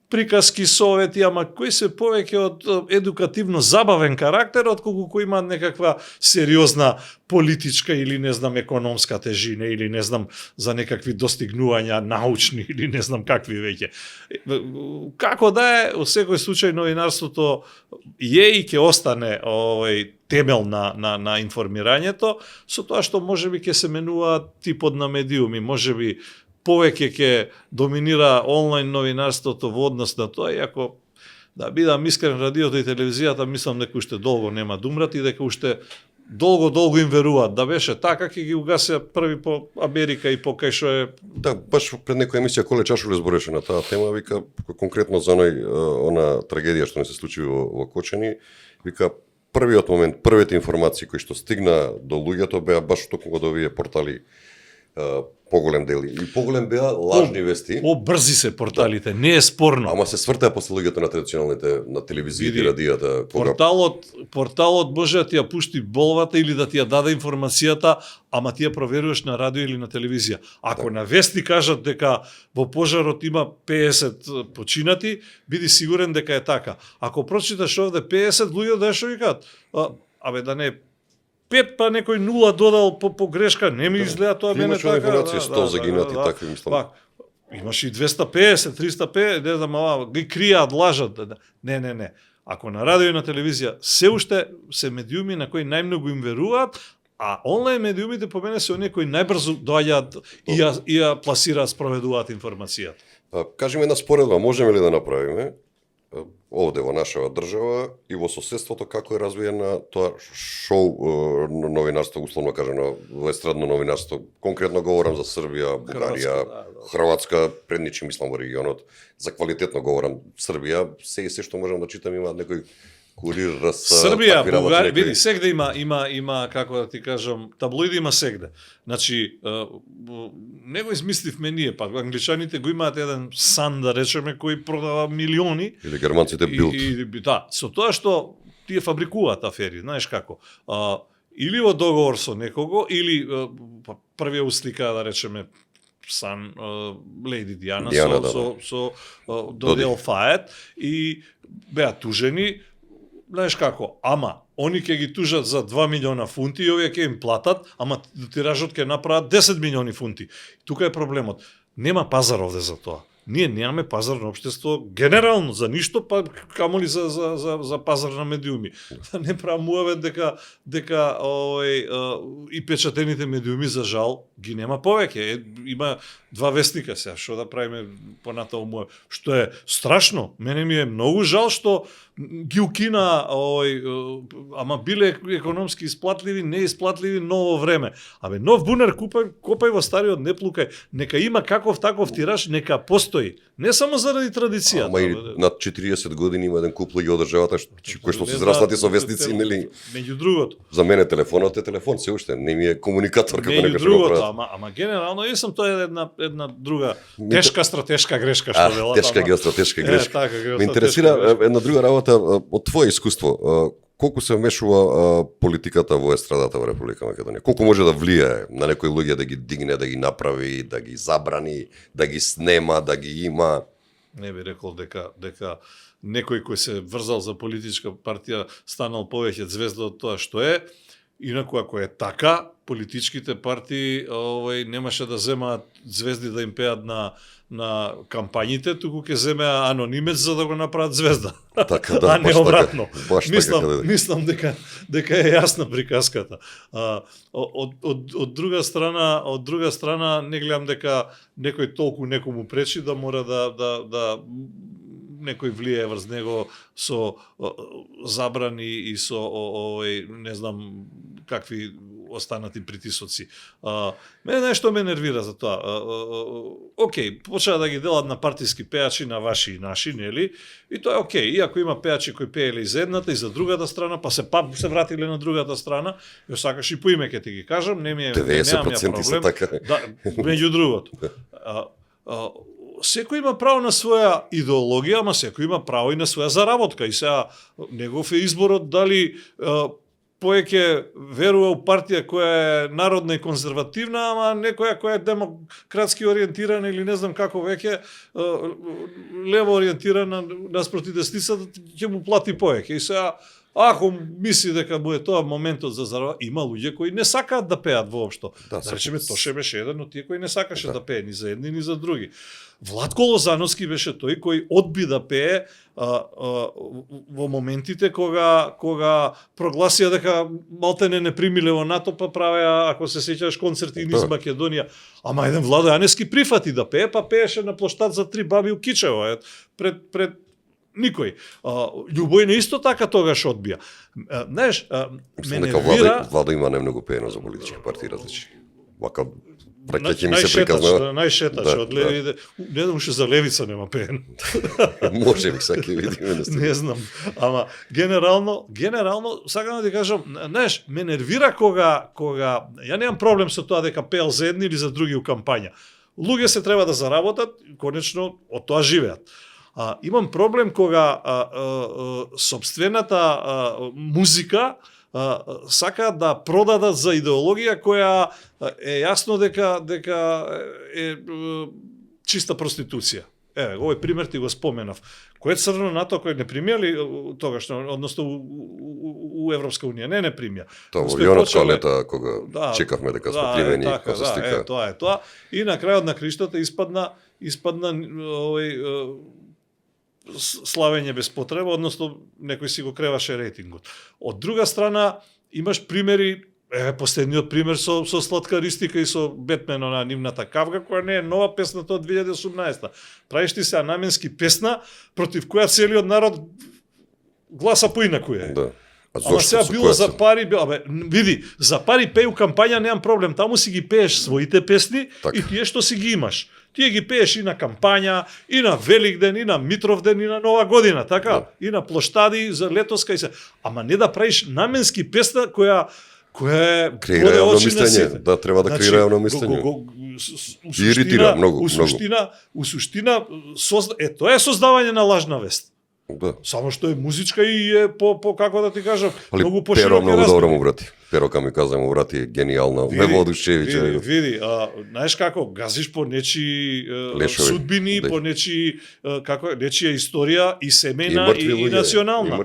приказки, совети, ама кои се повеќе од едукативно забавен карактер отколку кои имаат некаква сериозна политичка или не знам економска тежина или не знам за некакви достигнувања научни или не знам какви веќе. Како да е, во секој случај новинарството е и ќе остане темел на информирањето, со тоа што можеби ќе се менуваат типот на медиуми, можеби повеќе ќе доминира онлайн новинарството во однос на тоа, иако да бидам искрен, радиото и телевизијата мислам дека уште долго нема да умрат и дека уште долго им веруваат. Да беше така, ќе ги угасеа први по Америка и по кај што е. Да, баш пред некоја емисија Коле Чашуле збореше на таа тема, вика конкретно за она трагедија што не се случи во Кочани, вика првиот момент, првите информации кои што стигна до луѓето беа баш токму од овие портали поголем дели. И поголем беа лажни вести. Побрзи се порталите, не е спорно. Ама се свртеа после луѓето на традиционалните, на телевизиите и радијата. Порталот може да ти ја пушти болвата или да ти ја даде информацијата, ама ти ја проверуваш на радио или на телевизија. Ако на вести кажат дека во пожарот има 50 починати, биди сигурен дека е така. Ако прочиташ овде 50 луѓе да што викаат, да не 5 па некој 0 додал по грешка, не ми изгледа тоа мене така. Имаше информација 100 загинати такви мислам. Имаш и 250, 350, не знам, ги кријаат, лажат. Не. Ако на радио и на телевизија се уште се медиуми на кои најмногу им веруваат, а онлайн медиумите по мене се оние кои најбрзо доаѓаат и ја пласираат, спроведуваат информацијата. Кажеме една споредба, можеме ли да направиме овде во нашава држава и во соседството како е развиена тоа шоу новинарство, условно кажано, во естрадно новинарство. Конкретно говорам за Србија, Бугарија, Хрватска, предничи мислам во регионот. За квалитетно говорам Србија, се што можам да читам има некој Курир, Србија, Бугарија, види, сегде има како да ти кажам, таблоиди има сегде. Значи, не го измисливме ние, па англичаните го имаат еден сан, да речеме, кој продава милиони. Или германците Билд. Да, со тоа што тие фабрикуваат афери, знаеш како. Или во договор со некого, или првија услика, да речеме, Сан, Леди Диана со Додел Фает и беа тужени. Знаеш како, ама они ќе ги тужат за 2 милиона фунти и овие ќе им платат, ама тиражот ќе направат 10 милиони фунти. Тука е проблемот. Нема пазар овде за тоа. Ние немаме пазар на општество генерално за ништо, па камоли за пазар на медиуми. Да не правам дека и печатените медиуми за жал ги нема повеќе. Има 2 вестника сега, што да правиме понатаму, што е страшно. Мене ми е многу жал што ги укина ама биле економски исплатливи, неисплатливи ново време. Абе нов бунар копај во стариот, не плукај. Нека има каков таков тираж, нека постои. Не само заради традицијата. Ама и над 40 години има еден куп луѓе од државата кои што се израснати со вестници, нели? Меѓу другото. За мене телефонот е телефон, се уште не ми е комуникатор како Меѓу некој што го другото, прават. ама генерално тоа е една друга тешка стратешка грешка што велат. Тешка геостратешка грешка. Така, Ме интересира една друга работа од твое искуство. Колку се вмешува политиката во естрадата во Република Македонија? Колку може да влијае на некои луѓе да ги дигне, да ги направи, да ги забрани, да ги снема, да ги има? Не би рекол дека некој кој се врзал за политичка партија станал повеќе звезда од тоа што е. Инаку ако е така, политичките партии немаше да земаат звезди да им пеат на кампањите, туку ќе земеа анонимец за да го направат звезда. Така, да, а не обратно. Баш така. Мислам дека е јасна приказката. Од друга страна не гледам дека некој толку некому пречи да мора да некој влие врз него со забрани и со не знам какви останати притисоци. Мене нешто ме нервира за тоа. Океј, почаа да ги делат на партиски пеачи, на ваши и наши, нели? И тоа е океј. Иако има пеачи кои пееле и за едната и за другата страна, па се вратиле на другата страна, ја сакаш и по име ќе ти ги кажам, не ми е 90% се така. Да, меѓу другото. Секој има право на своја идеологија, ама секој има право и на своја заработка. И сега негов е изборот дали повеќе верува у партија која е народна и конзервативна, ама некоја која е демократски ориентирана или не знам како веќе лево ориентирана наспроти десницата, ќе му плати повеќе. И сега ако мисли дека му е тоа моментот за заработка, има луѓе кои не сакаат да пеат воопшто. Да речеме, Тоше беше еден од тие кои не сакаше да пее ни за едни ни за други. Владко Лозановски беше тој кој одби да пее во моментите кога прогласија дека малтене не примиле во НАТО, па правеа, ако се сеќаш, концерти низ Македонија. Ама еден Владо Јаневски прифати да пее, па пееше на плоштад за 3 баби у Кичево, пред никој. Љубојна исто така тогаш одбија. Знаеш, ме нервира... Владо има немногу пеено за политички партии различни. Вака ќе ми се приказнува. Најшетач од левите, не знам уште за левица нема пеен. Може би саке видиме. Не знам, ама генерално сакам да ти кажам, знаеш, ме нервира кога ја немам проблем со тоа дека пеел за едни или за други у кампања. Луѓе се треба да заработат, конечно од тоа живеат. Имам проблем кога собствената музика сакаат да продадат за идеологија која е јасно дека е чиста проституција. Еве, овој пример ти го споменав. Кој е црно НАТО кој не примија ли тогаш, односно у Европска унија не примија. Тоа во јонот лета кога чекавме дека сме примени, кога се слика. Тоа е тоа. И на крајот на криштата испадна овој славење без потреба, односно некој си го креваше рейтингот. Од друга страна, имаш примери, последниот пример со Сладкаристика и со Бетмен на нивната кавга, која не е нова песната од 2018. Правиш ти се наменски песна, против која целиот народ гласа поинаку е. Да. Ама сега било за пари, види, за пари пеј у кампања, немам проблем, таму си ги пееш своите песни и тие што си ги имаш. Тие ги пееш и на кампања, и на Великден, и на Митровден, и на Нова година, така? Да. И на плоштади за летоска и се. Ама не да правиш наменски песна која е креира јавно мислење, да треба да креира јавно мислење. Иритира многу. У суштина тоа е создавање на лажна вест. Да. Само што е музичка и е по како да ти кажам, многу пошироки размери. Перо многу добро му врати. Перо ка ми каза му врати гениално. Ме воодушеви. Види, знаеш како газиш по нечи судбини, по нечи нечија историја и семејна и национална.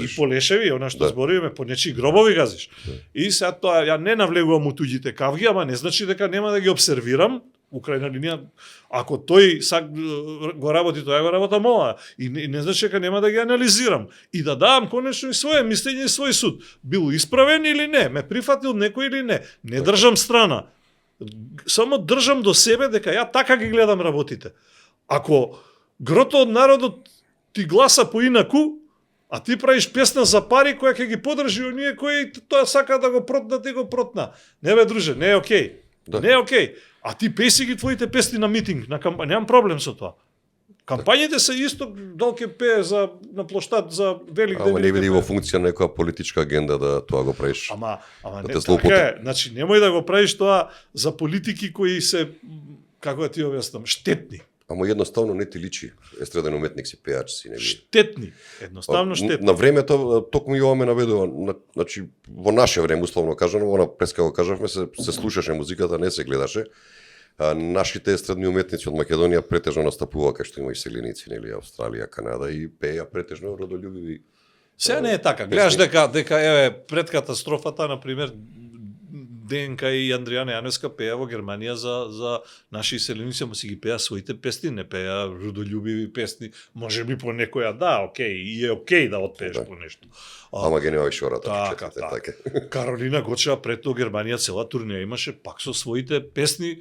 И по лешеви, она што зборивме, по нечи гробови газиш. И сега тоа ја не навлегувам у туѓите кавги, ама не значи дека нема да ги обсервирам. Украјна линија, ако тој го работи, тоа го работам ова. И не значи дека нема да ги анализирам. И да давам конечно и своje мислење и свој суд. Бил исправен или не, ме прифатил некој или не. Не држам страна. Само држам до себе дека ја така ги гледам работите. Ако грото од народот ти гласа поинаку, А ти правиш песна за пари која ќе ги подржи оние кои тоа сака да го протнат и го протна. Не бе, друже, не е окей. Да. Не е окей. А ти песи ги твоите песни на митинг, на кампања, немам проблем со тоа. Кампањите се исто дал ќе пее за на плоштад за Велик ден. Ама не биде во функција на некоја политичка агенда да тоа го правиш. Ама да не те така е. Значи немој да го правиш тоа за политики кои се, како да ти објаснам, штетни. Ама едноставно не ти личи. Естраден уметник си, пеач си, не би. Штетни. Едноставно штетни. На времето токму Јова ме наведува, значи во наше време условно кажано, она преска го кажавме, се слушаше музиката, не се гледаше. Нашите естрадни уметници од Македонија претежно настапува кај што има и селеници, нели, Австралија, Канада и пеја претежно родолюбиви. Сега не е така. Гледаш дека еве пред катастрофата на пример ДНК и Андријана Јаневска пеја во Германија за наши селеници, му си ги пеја своите песни, не пеја родолюбиви песни. Можеби по некоја окей, и е окей да отпееш по нешто. Ама ги нема више ората. Така. Каролина Гочева пред тоа Германија цела турнеја имаше пак со своите песни,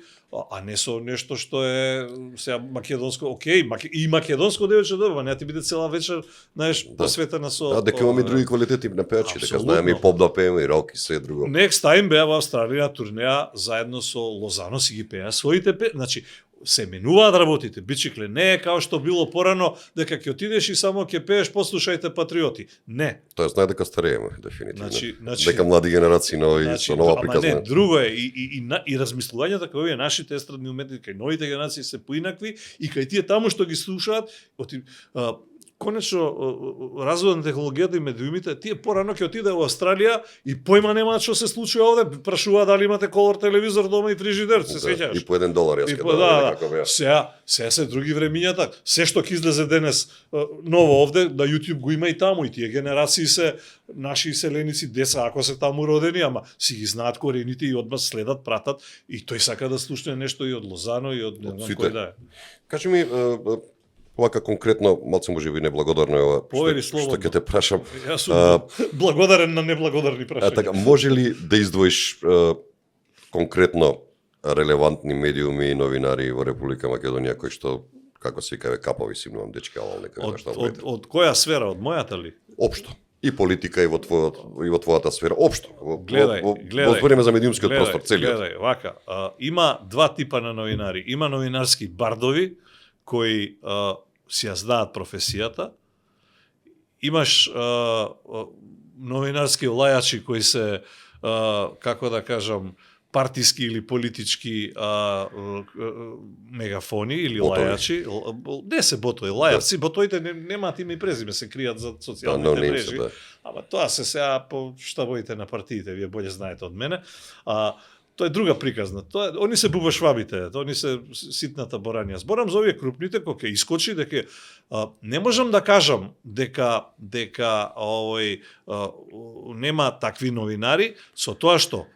а не со нешто што е сега македонско, окей, и македонско девојче добро, не ти биде цела вечер, знаеш, посветена со. Да, дека имаме други квалитети на пеачи, дека знаеме и поп да пееме, и рок и се друго. Next Time беа во Австралија турнеја заедно со Лозано си ги пеа своите песни, значи се менуваат работите, бичикле, не е као што било порано дека ќе отидеш и само ќе пееш послушајте патриоти. Не. Тоа знае дека старееме дефинитивно. Значи, дека млади генерации нови со нова приказна. Не, друго е и размислувањата кај овие нашите естрадни уметници, кај новите генерации се поинакви и кај тие таму што ги слушаат, конечно развојот на технологијата и медиумите, тие порано ќе отиде во Австралија и појма немаат што се случува овде, прашуваат дали имате колор телевизор дома и фрижидер, се сеќаваш? И по $1 јас ќе како беа. Сега се други времињата, се што ќе излезе денес ново овде, на YouTube го има и таму, и тие генерации се наши селеници, деца, ако се таму родени, ама си ги знаат корените и одма следат, пратат, и тој сака да слушне нешто и од Лозано и од не знам кој да е. Кажи ми, Вака конкретно, малце можеби неблагодарно е ова, што ќе те прашам. Јас сум благодарен на неблагодарни прашања. Така, може ли да издвоиш конкретно релевантни медиуми и новинари во Република Македонија кои што, како се викаве, капови симнувам дечки, ала некаде што влете? Од која сфера, од мојата ли? Општо. И политика и во твојата сфера, општо. Гледај. Во време за медиумскиот простор, целиот. Гледај, вака, има два типа на новинари. Има новинарски бардови кои си ја знаат професијата. Имаш новинарски лајачи кои се, како да кажам, партиски или политички мегафони или ботови. лајачи. Не се ботови, лајаци. Ботоите немаат име и презиме, се кријат за социјалните мрежи. Ама тоа се сега по штабовите на партиите, вие болje знаете од мене. Тоа е друга приказна. Они се бубашвабите, они се ситната борања. Зборам за овие крупните, кој ќе искочи, дека не можам да кажам дека нема такви новинари, со тоа што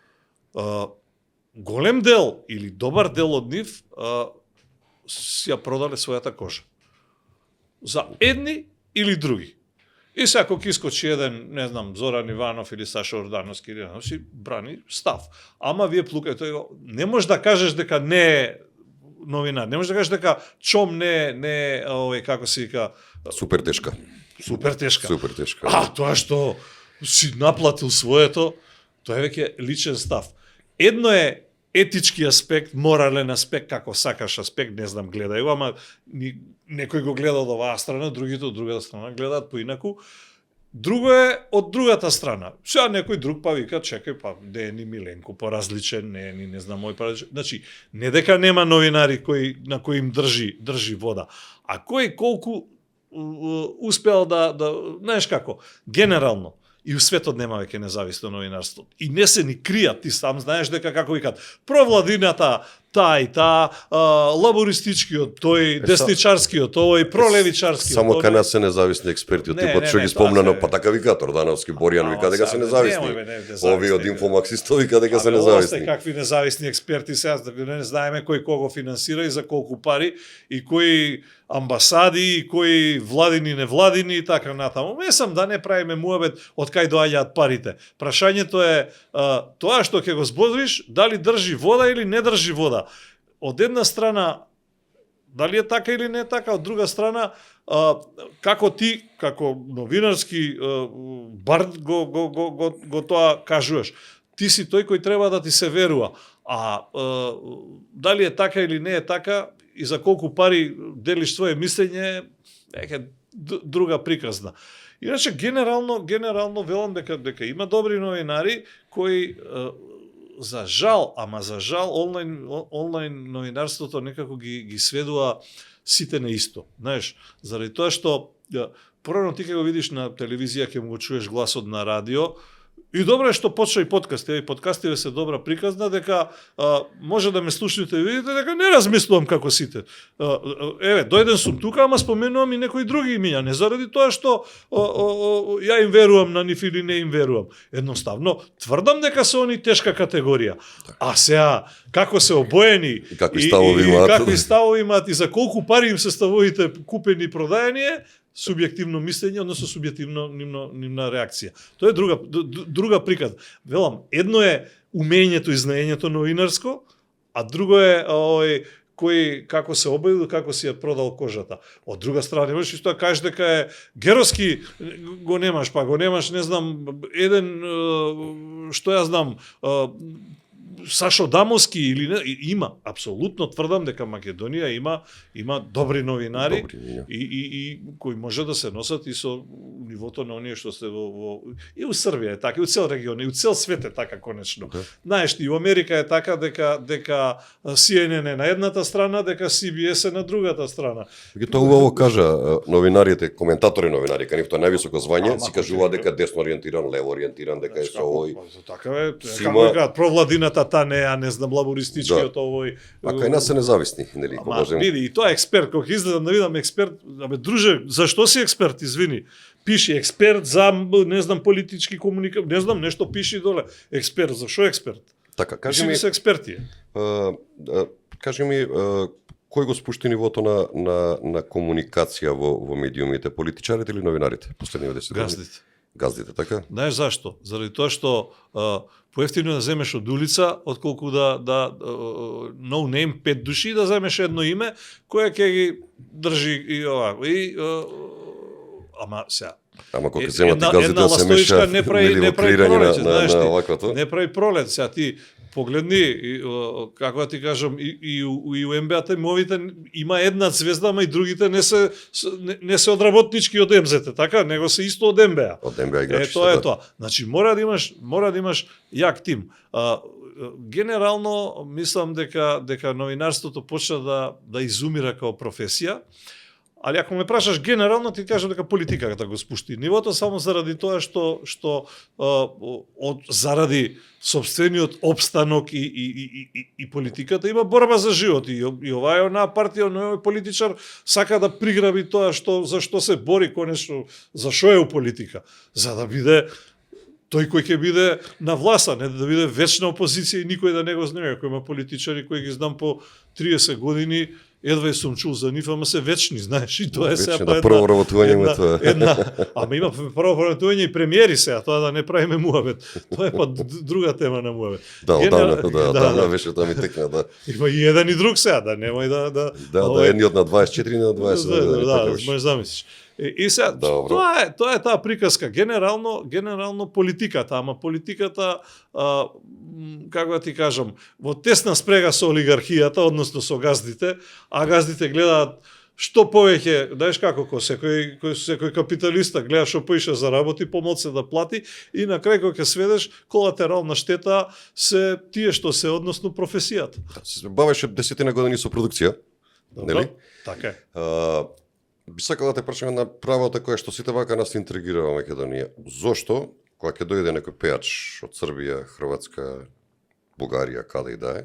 голем дел или добар дел од нив си ја продале својата кожа. За едни или други. И сега ако искочи еден, не знам, Зоран Иванов или Саша Ордановски, си брани став. Ама вие плукате, не можеш да кажеш дека не е новинар, не можеш да кажеш дека Чом не е, како се вика, Супер тешка. Супер тешка. Тоа што си наплатил своето, тоа е веќе личен став. Едно е етички аспект, морален аспект, како сакаш аспект, не знам, гледај го, ама некој го гледа од оваа страна, другите од другата страна гледаат поинаку. Друго е од другата страна. Сега некој друг па вика, чекај, па не е ни Миленко поразличен, не е ни не знам мој поразличен. Значи, не дека нема новинари на кои им држи вода, а кој колку успеал да знаеш како, генерално, и у светот нема веќе независно новинарство. И не се ни кријат, ти сам знаеш дека, како викат, провладината, таа и таа, лабористичкиот, тој, десничарскиот, овој, пролевичарскиот. Само кај нас се независни експерти, типот што ги спомнано, па така викат, Ордановски, Борјан вика дека се независни. Овие од Инфомаксисто вика дека се независни. Какви независни експерти сега, не знаеме кој кого финансира и за колку пари, и кои амбасади, и кои владини, невладини и така натаму. Месам да не правиме муабет од кај доаѓаат парите. Прашањето е тоа што ќе го збодриш, дали држи вода или не држи вода. Од една страна дали е така или не е така? Од друга страна, како ти, како новинарски бард го тоа кажуваш. Ти си тој кој треба да ти се верува. Дали е така или не е така и за колку пари делиш своje мислење, е друга приказна. Иначе генерално велам дека има добри новинари кои за жал онлайн новинарството некако ги сведува сите на исто. Знаеш, заради тоа што порано ти кога го видиш на телевизија ќе му го чуеш гласот на радио. И добро е што почна и подкасти. И подкастиве се добра приказна дека може да ме слушнете и видите дека не размислувам како сите. Дојден сум тука, ама споменувам и некои други имиња, не заради тоа што ја им верувам на нив или не им верувам. Едноставно тврдам дека се они тешка категорија. А сега како се обоени и какви ставови имаат и за колку пари им се ставовите купени и продаени е субјективно мислење, односно субјективно нивна реакција. Тоа е друга приказна. Велам, едно е умењето и знаењето новинарско, а друго е кој како се обидел, како си ја продал кожата. Од друга страна, немаш исто да кажеш дека е героски го немаш, не знам, еден што ја знам, Сашо Дамовски или не, има, апсолутно тврдам дека Македонија има добри новинари и кои може да се носат и со нивото на оние што се и у Србија е така, и у цел регион, и у цел свет е така конечно. Знаеш, и у Америка е така дека CNN е на едната страна, дека CBS е на другата страна. Тоа убаво кажа новинарите, коментатори новинари, кај нив тоа највисоко звање, си кажува дека десно ориентиран, лево ориентиран, дека е со овој. Така е, како кажат, провладината не знам, лабористичкиот овој. А кај нас се независни, нели, можеме. Види, и тоа е експерт, кога изгледам да видам експерт, друже, зашто си експерт, извини? Пиши експерт за, не знам, политички комуникација, не знам, нешто пиши доле. Експерт, зашо експерт? Така, кажи ми се експерти. Кажи ми, кој го спушти нивото на комуникација во медиумите, политичарите или новинарите последниве 10 години? Газдите, така? Знаеш зашто? Заради тоа што поевтино да земеш од улица, отколку да no name 5 души да земеш едно име кое ќе ги држи и ова. Ама сега. Ама кога земат и газдите да се меша, не прави пролет, знаеш ти. Оваквото. Не прави пролет, сега ти погледни, како да ти кажам, и у НБА тимовите има една звезда, ама и другите не се од работнички од МЗ, така, него се исто од НБА. Од НБА играчи. Тоа е тоа. Значи мора да имаш јак тим. Генерално мислам дека новинарството почна да изумира како професија. Али ако ме прашаш генерално, ти кажам дека политиката го спушти нивото само заради тоа што заради сопствениот опстанок и политиката има борба за живот и оваа е онаа партија, овој политичар сака да приграби тоа за што се бори конечно, за што е у политика, за да биде тој кој ќе биде на власта, не да биде вечна опозиција и никој да не го знае. Ако има политичари кои ги знам по 30 години, едва сум чул за нив, ама се вечни, знаеш, и тоа е сега па прво работување има тоа. Ама има прво работување и премиери сега, тоа да не правиме муавет. Тоа е па друга тема на муавет. Да, беше тоа ми текна, да. Има и еден и друг сега, да немој да... Да, едниот на 24, не на 20. Да, можеш замислиш. И сега, тоа е таа приказка. Генерално политиката, ама политиката, како да ти кажам, во тесна спрега со олигархијата, односно со газдите, а газдите гледаат што повеќе, знаеш како секој капиталиста гледа што поише заработи, помоци да плати и на крај кога ќе сведеш колатерална штета се тие што се односно професијата. Се бавеше 10 години со продукција, нели? Така е. Би сакал да те прашам на правото која што сите вака нас интригира во Македонија. Зошто, кога ќе дојде некој пејач од Србија, Хрватска, Бугарија, каде и да е,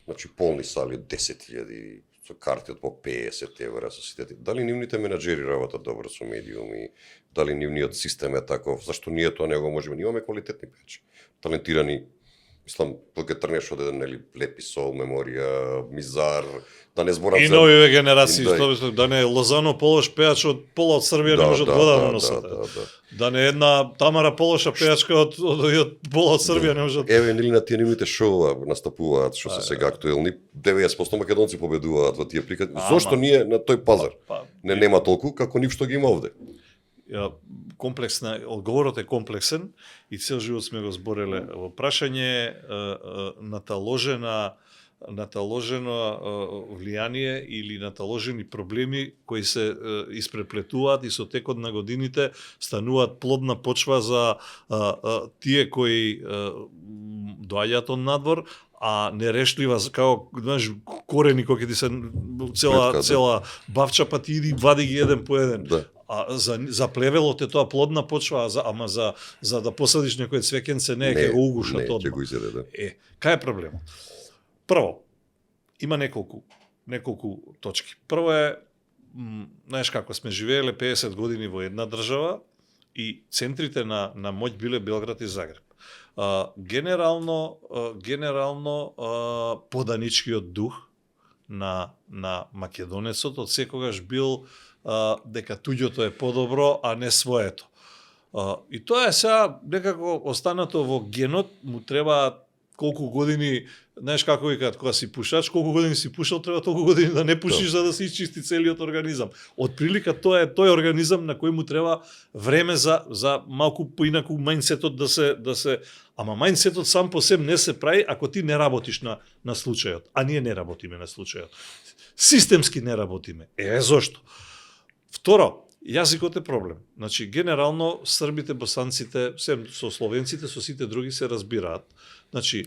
значи полни сали 10.000 со карти од по 50 евра со сите, дали нивните менаџери работат добро со медиуми, дали нивниот систем е таков, зашто ние тоа не го можеме, имаме квалитетни пејачи, талентирани, Мислам, кога трнеш од еден нели лепи сол, меморија, мизар, да не зборам И за новиве генерации, Да. што мислам, да не е Лозано Полош пејач од пола од Србија не може да вода да носат. Да не една Тамара Полоша пејачка од пола од Србија не може. Еве нели на тие нивните шоуа настапуваат што се сега актуелни, 90% македонци победуваат во тие приказни. Зошто ние на тој пазар не нема толку како нив што ги има овде? Комплексна, одговорот е комплексен и цел живот сме го збореле. Во прашање наталожено влијание или наталожени проблеми кои се испреплетуваат и со текот на годините стануваат плодна почва за тие кои доаѓаат од надвор, а нерешлива како знаеш корени кои ќе ти се цела бавча, па ти иди вади ги еден по еден. Да. А за плевелот е тоа плодна почва, ама за да посадиш некој цвекенце не ќе го угушат одма. Не, ќе го изеде, да. Кај е проблемот? Прво, има неколку точки. Прво е, знаеш како сме живееле 50 години во една држава и центрите на моќ биле Белград и Загреб. Генерално поданичкиот дух на македонецот од секогаш бил дека туѓото е подобро, а не своето. И тоа е сега некако останато во генот, му треба колку години, знаеш како викаат, кога си пушач, колку години си пушал, треба толку години да не пушиш за да се исчисти целиот организам. Од прилика тоа е тој организам на кој му треба време за малку поинаку мајндсетот да се ама мајндсетот сам по себе не се прави ако ти не работиш на случајот, а ние не работиме на случајот. Системски не работиме. Зошто? Второ, јазикот е проблем. Значи, генерално, србите, босанците, со словенците, со сите други се разбираат. Значи,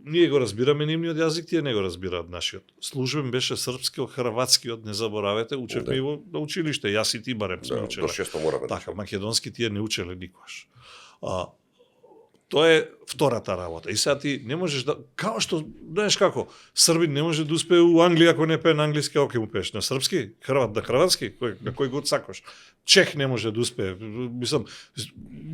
ние го разбираме нивниот јазик, тие не го разбираат нашиот. Службен беше српскиот, хрватскиот, не заборавете, учевме и во училиште, јас и ти барем сме учеле. До 6 мораме. Така, македонски тие не учеле никогаш. Тоа е втората работа. И сега ти не можеш да... Као што, знаеш како, Србин не може да успее у Англија ако не пее на англиски, ако ќе му пееш на српски, Хрват на хрватски, на кој год сакаш. Чех не може да успее. Мислам,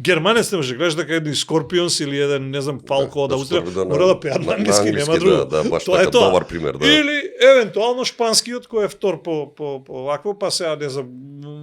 германец не може, гледаш дека еден Скорпионс или еден, не знам, Фалко да успее, мора да пеат на англиски, нема друго. Да, баш тоа така добар пример, да. Или евентуално шпанскиот кој е втор по вакво, па сега не знам,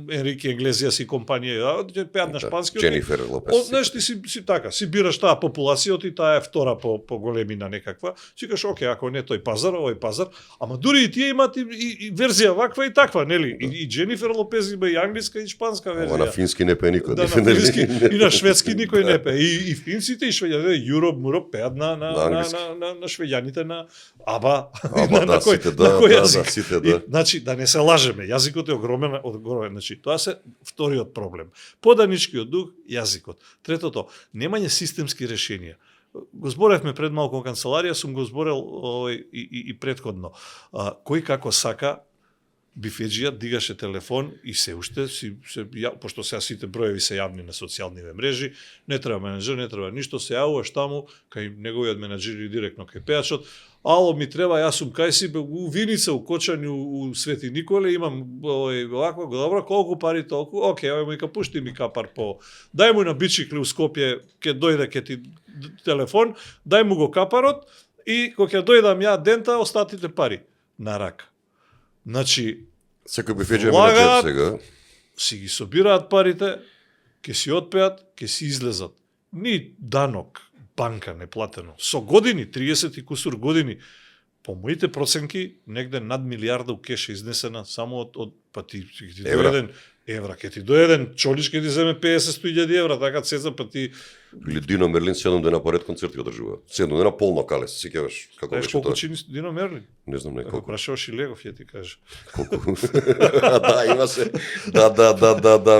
Енрике Иглесиас и компанија, пеат на шпански. Дженифер Лопес. Знаеш, ти си така, си бираш таа популацијата и таа е втора по големина некаква. Си кажеш, оке, ако не тој пазар, овој пазар, ама дури и тие имаат и верзија ваква и таква, нели? И Дженифер Лопез има и англиска и шпанска верзија. Ама на фински не пее никој. Да, на фински и на шведски никој не пее. И финците и швеѓаните, Юроп пеат на швеѓаните на Аба. Да, сите, да, сите, да. Значи, да не се лажеме, јазикот е огромен. Значи, тоа се вториот проблем. Поданичкиот дух, јазикот. Третото, немање системски решенија. Го зборевме пред малку канцеларија, сум го зборел и претходно. Кој како сака, бифеджијат дигаше телефон и се уште, пошто сега сите броеви се јавни на социјалниве мрежи, не треба менеджер, не треба ништо, се јавуваш таму, кај неговиот менеджер или директно кај пејачот, ало ми треба, јас сум кај си, у Виница, у Кочани, у Свети Николе, имам овако, добро, колку пари толку, окей, овој му пушти ми капар по... Дај му на бичикли у Скопје, ке дојде ке ти телефон, дај му го капарот и кога ќе дојдам ја дента, остатите пари на рака. Значи, секој бифеџа менеджер сега си ги собираат парите, ќе си отпеат, ќе си излезат. Ни данок, банка неплатено. Со години, 30 и кусур години, по моите проценки, негде над милиарда у кеш изнесена само од па ти доеден евра, ке ти доеден чолиш ке ти земе 50-100.000 евра, така цеза па ти... Или Дино Мерлин 7 дена поред концерти одржува. 7 дена полно кале, се сеќаваш како беше тоа. Колку чини Дино Мерлин? Не знам не колку. Прашуваш и Легов, ја ти кажа. Колку? Да, има се. Да,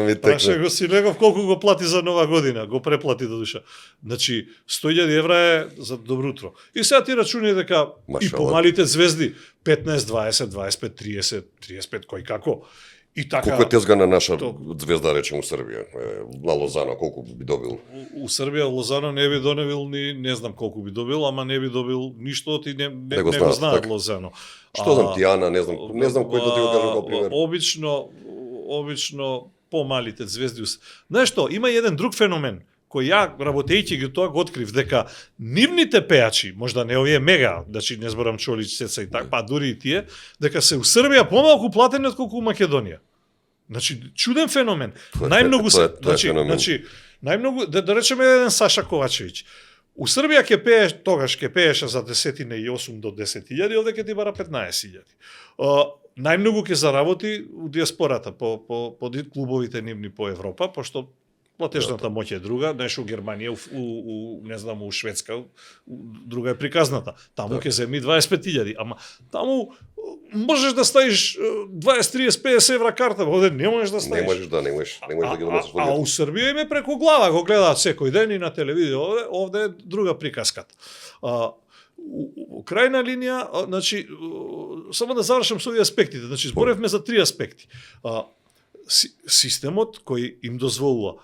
ми текна. Прашуваш го си Легов колку го плати за нова година, го преплати до душа. Значи 100.000 евра е за добро утро. И сега ти рачуни дека и помалите звезди 15, 20, 25, 30, 35 кој како. И така, колку е тезгана наша звезда, речем, у Србија? На Лозано, колку би добил? У Србија Лозано не би доневил ни, не знам колку би добил, ама не би добил ништо, ти не го знаат така. Лозано. Што знам, Тијана, не знам кој да ти го кажам како пример. Обично помалите звезди. Знаеш што, има еден друг феномен кој ја работејќи ги тоа го открив дека нивните пејачи, можда не овие мега, значи не зборам Чолич, Цеца и така, па дури и тие, дека се у Србија помалку платени отколку у Македонија. Значи чуден феномен. Најмногу се, значи најмногу да речеме еден Саша Ковачевиќ. У Србија ќе пееш, тогаш ќе пееше за 10,8 до 10.000, овде ќе ти бара 15.000. Најмногу ќе заработи у диаспората по клубовите нивни по Европа, пошто платежната моќ е друга, знаеш у Германија, у не знам, у Шведска, друга е приказната. Таму ќе земи 25.000, ама таму можеш да ставиш 20, 30, 50 евра карта, овде не можеш да ставиш. Не можеш да ги донесеш во. А у Србија име преку глава, го гледаат секој ден и на телевизија, овде е друга приказката. У крајна линија, значи, само да завршам со овие аспектите, значи, зборевме за 3 аспекти. Системот кој им дозволува,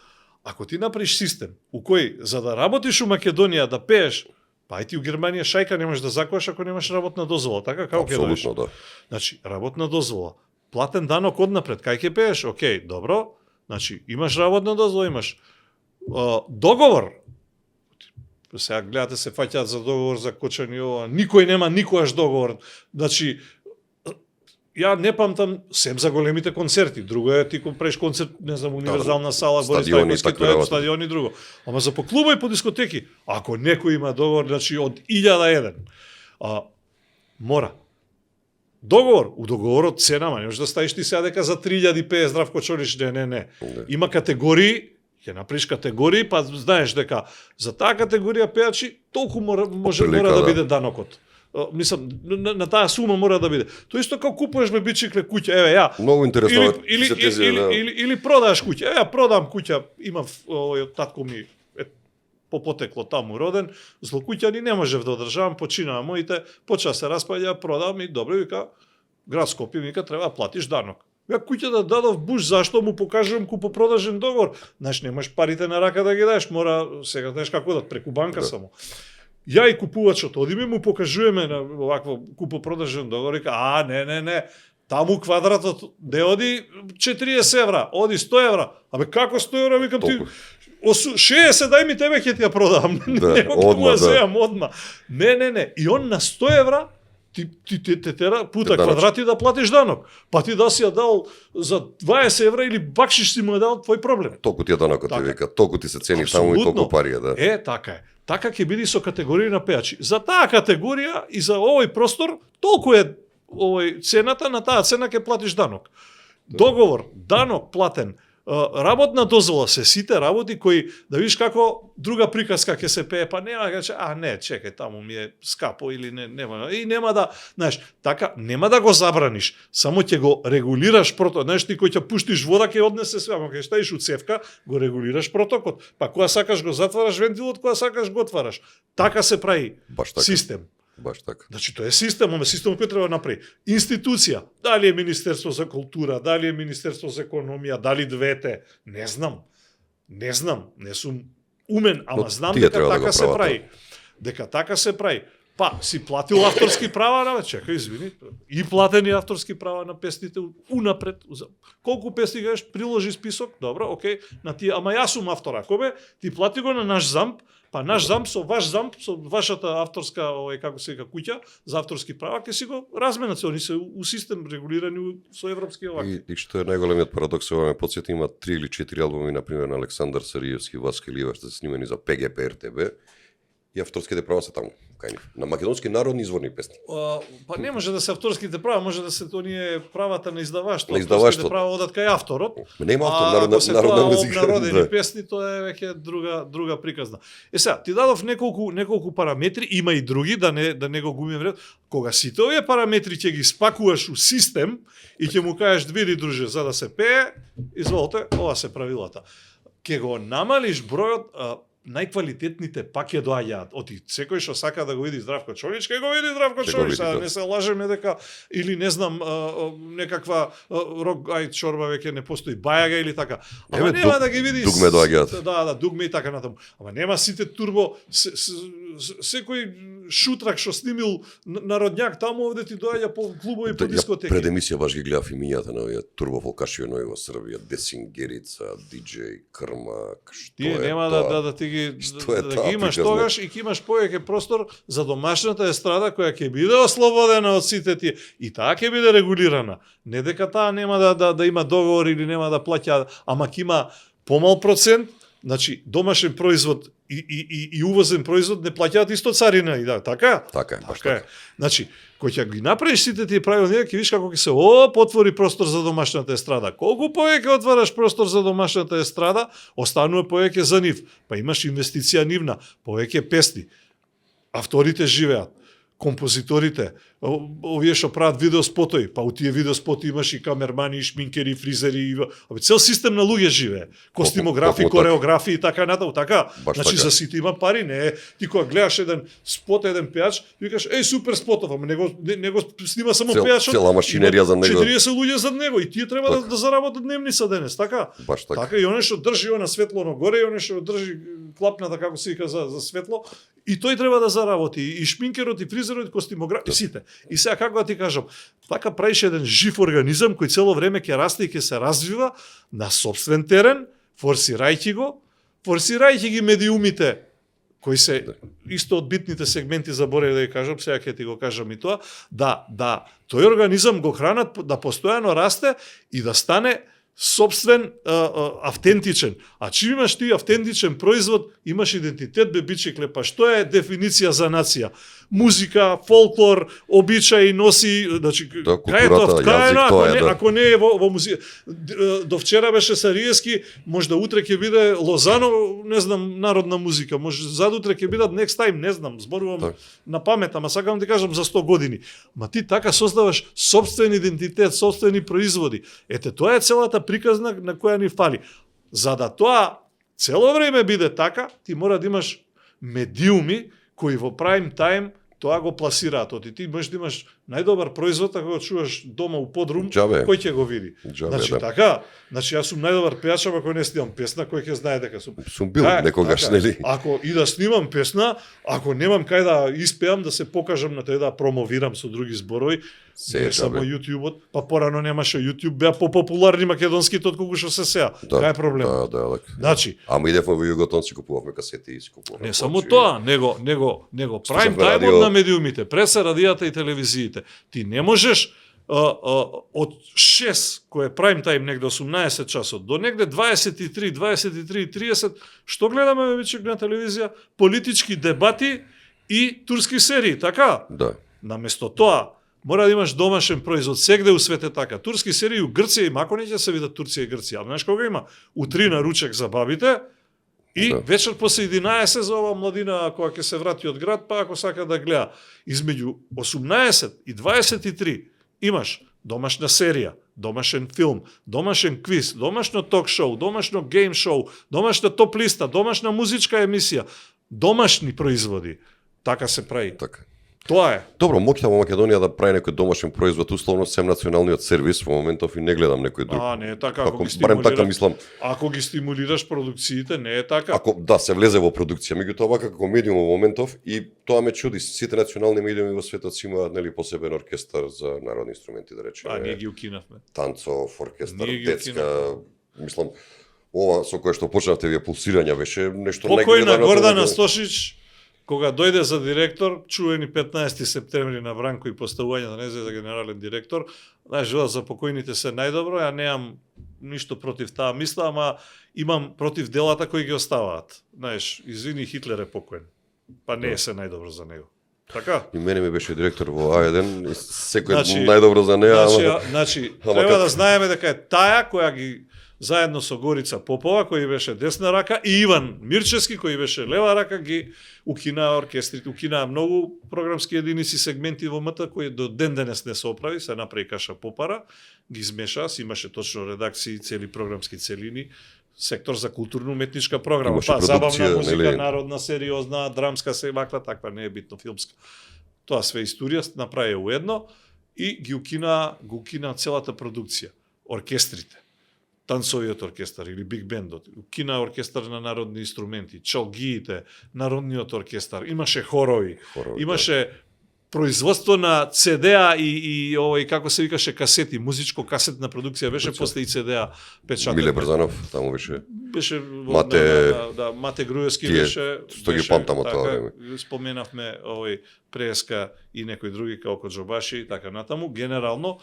ако ти направиш систем у кој за да работиш у Македонија да пееш, па и ти у Германија шајка не можеш да закоеш ако немаш работна дозвола, така како ќе дојдеш? Апсолутно, да. Значи, работна дозвола, платен данок однапред, кај ќе пееш? Океј, добро. Значи, имаш работна дозвола, имаш договор. Сега гледате се фаќаат за договор за кочани ова, никој нема никогаш договор. Значи, ја не памтам сем за големите концерти. Друго е ти правиш концерт, не знам, универзална сала, Борис Тајковски, тоа е стадиони друго. Ама за по клуба и по дискотеки, ако некој има договор, значи од 1001, мора. Договор, у договорот ценама, не можеш да ставиш ти сега дека за 3050 Здравко Чолич, не. Има категории, ќе направиш категории, па знаеш дека за таа категорија пејачи толку мора да биде данокот. Мислам, на таа сума мора да биде. Тоа исто како купуваш бебичикле куќа, еве ја. Многу интересно. Или продаш куќа. Еве ја продам куќа, имав татко ми по потекло таму роден, злокуќани не можев да одржавам, починаа моите, почна се распаѓа, продам и добро вика град Скопје вика треба да платиш данок. Ја куќа да дадов буш, зашто му покажувам купопродажен договор. Знаеш, немаш парите на рака да ги дадеш, мора сега знаеш како да преку банка само. Ја и купувачот одиме му покажуваме на овакво купопродажен договор, вика не. Таму квадратот де оди 40 евра, оди 100 евра. Абе како 100 евра, викам ти 60 дај ми тебе ќе ти ја продам. Одма, одма. Не. И он на 100 евра ти тера пута квадрати да платиш данок. Па ти да си ја дал за 20 евра или бакшиш си му ја дал, твој проблем. Толку ти е данокот, ти вика, толку ти се цени таму и толку пари е, да. Така е. Така ќе биде со категорија на пејачи. За таа категорија и за овој простор толку е цената, на таа цена ќе платиш данок. Договор, данок платен, работна дозвола, се сите работи кои да видиш како друга приказка ќе се пее, па нема да не, чекај, таму ми е скапо или нема. И нема да, знаеш, така нема да го забраниш, само ќе го регулираш протокот. Знаеш, ти кој ќе пуштиш вода ќе однесе све, ако ќе ставиш у цевка, го регулираш протокот. Па кога сакаш го затвараш вентилот, кога сакаш го отвараш. Така се прави систем. Баш така. Значи тоа е систем кој треба да направи. Институција, дали е Министерство за култура, дали е Министерство за економија, дали двете, не знам, не сум умен, ама знам дека така се прави. Дека така се прави. Па, си платил авторски права, чекај, извини, и платени авторски права на песните унапред. Колку песни гаеш, приложи список, добро, окей, на ти, ама јас сум автор, ако бе, ти плати го на наш замп, па наш замп со вашата авторска, како се вика, куќа за авторски права, ќе си го разменат се, они се у систем регулирани со европски оваки. И што е најголемиот парадокс, ова ме потсети, има 3 или 4 албуми, например, на Александар Сариевски, Васка Ливаш, да се снимани за ПГП РТБ, и авторските права се таму, кај нив. На македонски народни изворни песни. Па не може да се авторските права, може да се оние правата на издаваштво. Авторските права одат кај авторот. Нема автор, народна музика. Народни песни, тоа е веќе друга приказна. Сега, ти дадов неколку параметри, има и други, да не го губим време. Кога сите овие параметри ќе ги спакуваш у систем и ќе му кажеш, види друже, за да се пее, изволте, ова се правилата. Ќе го намалиш бројот, најквалитетните пак ќе доаѓаат. Оти секој што сака да го види Здравко Чолич, ќе го види Здравко Чолич, не се лажеме дека или не знам некаква рок чорба веќе не постои, Бајага или така. Ама нема да ги види. Дугме доаѓаат. Да, дугме и така натаму. Ама нема сите турбо, секој шутрак што снимил народњак таму, овде ти доаѓа по клубови, по дискотеки. Пред емисија баш ги гледав имињата на овие турбофолкаши во Србија, Десингерица, диџеј Крмак, што Тие е нема тоа? да ти ги Што е да таа ги имаш приказна? тогаш и ќе имаш повеќе простор за домашната естрада која ќе биде ослободена од сите тие и таа ќе биде регулирана. Не дека таа нема да има договор или нема да плаќа, ама ќе има помал процент. Значи, домашен производ и увозен производ не плаќаат исто царина, и да, така? Така е, баш Така е. така. Значи, кој ќе ги направиш сите тие правилни, ќе видиш како ќе се потвори простор за домашната естрада. Колку повеќе отвараш простор за домашната естрада, останува повеќе за нив. Па имаш инвестиција нивна, повеќе песни. Авторите живеат, композиторите, овие што прават видеоспотови, па у тие видеоспоти имаш и камермани, и шминкери, и фризери, и цел систем на луѓе живее. Костимографи, Токму така. кореографи и така натаму, така. Баш Значи така. за сите има пари, не е. Ти кога гледаш еден спот, еден пејач, викаш, еј супер спотов, ама не го снима само пејачот. Цела машинерија за него. 40 луѓе за него и тие треба Така. да заработат дневница денес, така? Баш така. Така и оне што држи она светло на горе, и оне што држи клапната, како се вика, за светло, и тој треба да заработи. И шминкерот, и фризерот, и костимограф, и сите. И сега како да ти кажам, така правиш еден жив организам кој цело време ќе расте и ќе се развива на собствен терен, форсирајќи ги медиумите кои се исто од битните сегменти, заборев да ја кажам, сега ќе ти го кажам и тоа, да тој организам го хранат да постојано расте и да стане собствен, автентичен. А чим имаш ти автентичен производ, имаш идентитет, бичикле, па што е дефиниција за нација? Музика, фолклор, обичаи, носи, значи, Да, кај е тоа? културата, Кај е јазик, ако тоа е, не, да. ако не е во музика. До вчера беше Сариевски, може да утре ќе биде Лозано, не знам, народна музика, може задутре ќе бидат Next Time, не знам, зборувам Так. на памет, ама сакам да ти кажам за 100 години. Ма ти така создаваш собствен идентитет, собствени производи. Ете, тоа е целата приказна на која ни фали. За да тоа цело време биде така, ти мора да имаш медиуми кои во прайм тајм тоа го пласираат. Оти ти можеш да имаш најдобар производ ако го чуваш дома у подрум, Џабе. кој ќе го види. Џабе, Значи да. така, значи јас сум најдобар пејач, ако не снимам песна, кој ќе знае дека сум. Сум бил Така е, некогаш, така е. нели? Ако и да снимам песна, ако немам кај да испеам, да се покажам на тој да промовирам со други зборови, Се не е само џабе. YouTube-от, па порано немаше YouTube, беа попопуларни македонските од колку што се сеа. Кај е проблем? Да. Значи, Ама идевме во Југотон, си купувавме касети и си купувавме. не само плочи. тоа, него прайм Слушавме тајмот радио. на медиумите, пред радијата и телевизиите. Ти не можеш од 6, кој е прайм тајм негде 18 часот, до негде 23:30, што гледаме вече на телевизија? Политички дебати и турски серии, така? Да. Наместо тоа, мора да имаш домашен производ, сегде у свете така. Турски серии у Грција и мако не ќе се видат Турција и Грција. А знаеш кога има? У 3 на ручек за бабите и Да. вечер после 11 за ова младина која ќе се врати од град, па ако сака да гледа. Измеѓу 18 и 23 имаш домашна серија, домашен филм, домашен квиз, домашно ток-шоу, домашно гейм-шоу, домашна топ-листа, домашна музичка емисија, домашни производи. Така се прави. Така. Тоа е. Добро, моќна во Македонија да прави некој домашен производ, условно сем националниот сервис, во моментов и не гледам некој друг. Не е така, ако ги барем така стимулираш. мислам, Ако ги стимулираш продукциите, не е така. ако да се влезе во продукција, меѓутоа вака како медиум во моментов и тоа ме чуди, сите национални медиуми во светот си имаат нели посебен оркестар за народни инструменти, да речеме. ние ги укинавме. Танцов, оркестар, Ние ги детска, укинавме. мислам, ова со кое што почнавте вие пулсирања беше нешто Покојна негледано Гордана во- Стошич, кога дојде за директор, чувени 15 септември на Вранко и поставување на незе за генерален директор, знаеш, живот за покојните се најдобро, ја немам ништо против таа мисла, ама имам против делата кои ги оставаат. Знаеш, извини, Хитлер е покоен. Па не е се најдобро за него. Така? И мене ми беше директор во А1, и секој Значи, најдобро за неа, Значи, Ама треба како? да знаеме дека е таа која ги заедно со Горица Попова, кој беше десна рака, и Иван Мирчевски, кој беше лева рака, ги укинаа оркестрите, укинаа многу програмски единици, сегменти во МТ, кои до ден денес не се оправи, се направи каша попара, ги измеша, си имаше точно редакции, цели програмски целини, сектор за културно-уметничка програма, Имаше па забавна продукција, музика, нели? народна, сериозна, драмска, се ваква, таква, не е битно филмска. Тоа све историја направи уедно и го укина целата продукција, оркестрите. танцовиот оркестар или биг бендот, кина оркестар на народни инструменти, чалгиите, народниот оркестар, имаше хорови, имаше производство на CD-а и овој како се викаше касети, музичко-касетна продукција беше после и CD-а печатен. Миле Брзанов, таму беше Мате Груевски беше. Што ги памтам од тоа време. Споменавме овој Преска и некои други како Коджобаши и така натаму. Генерално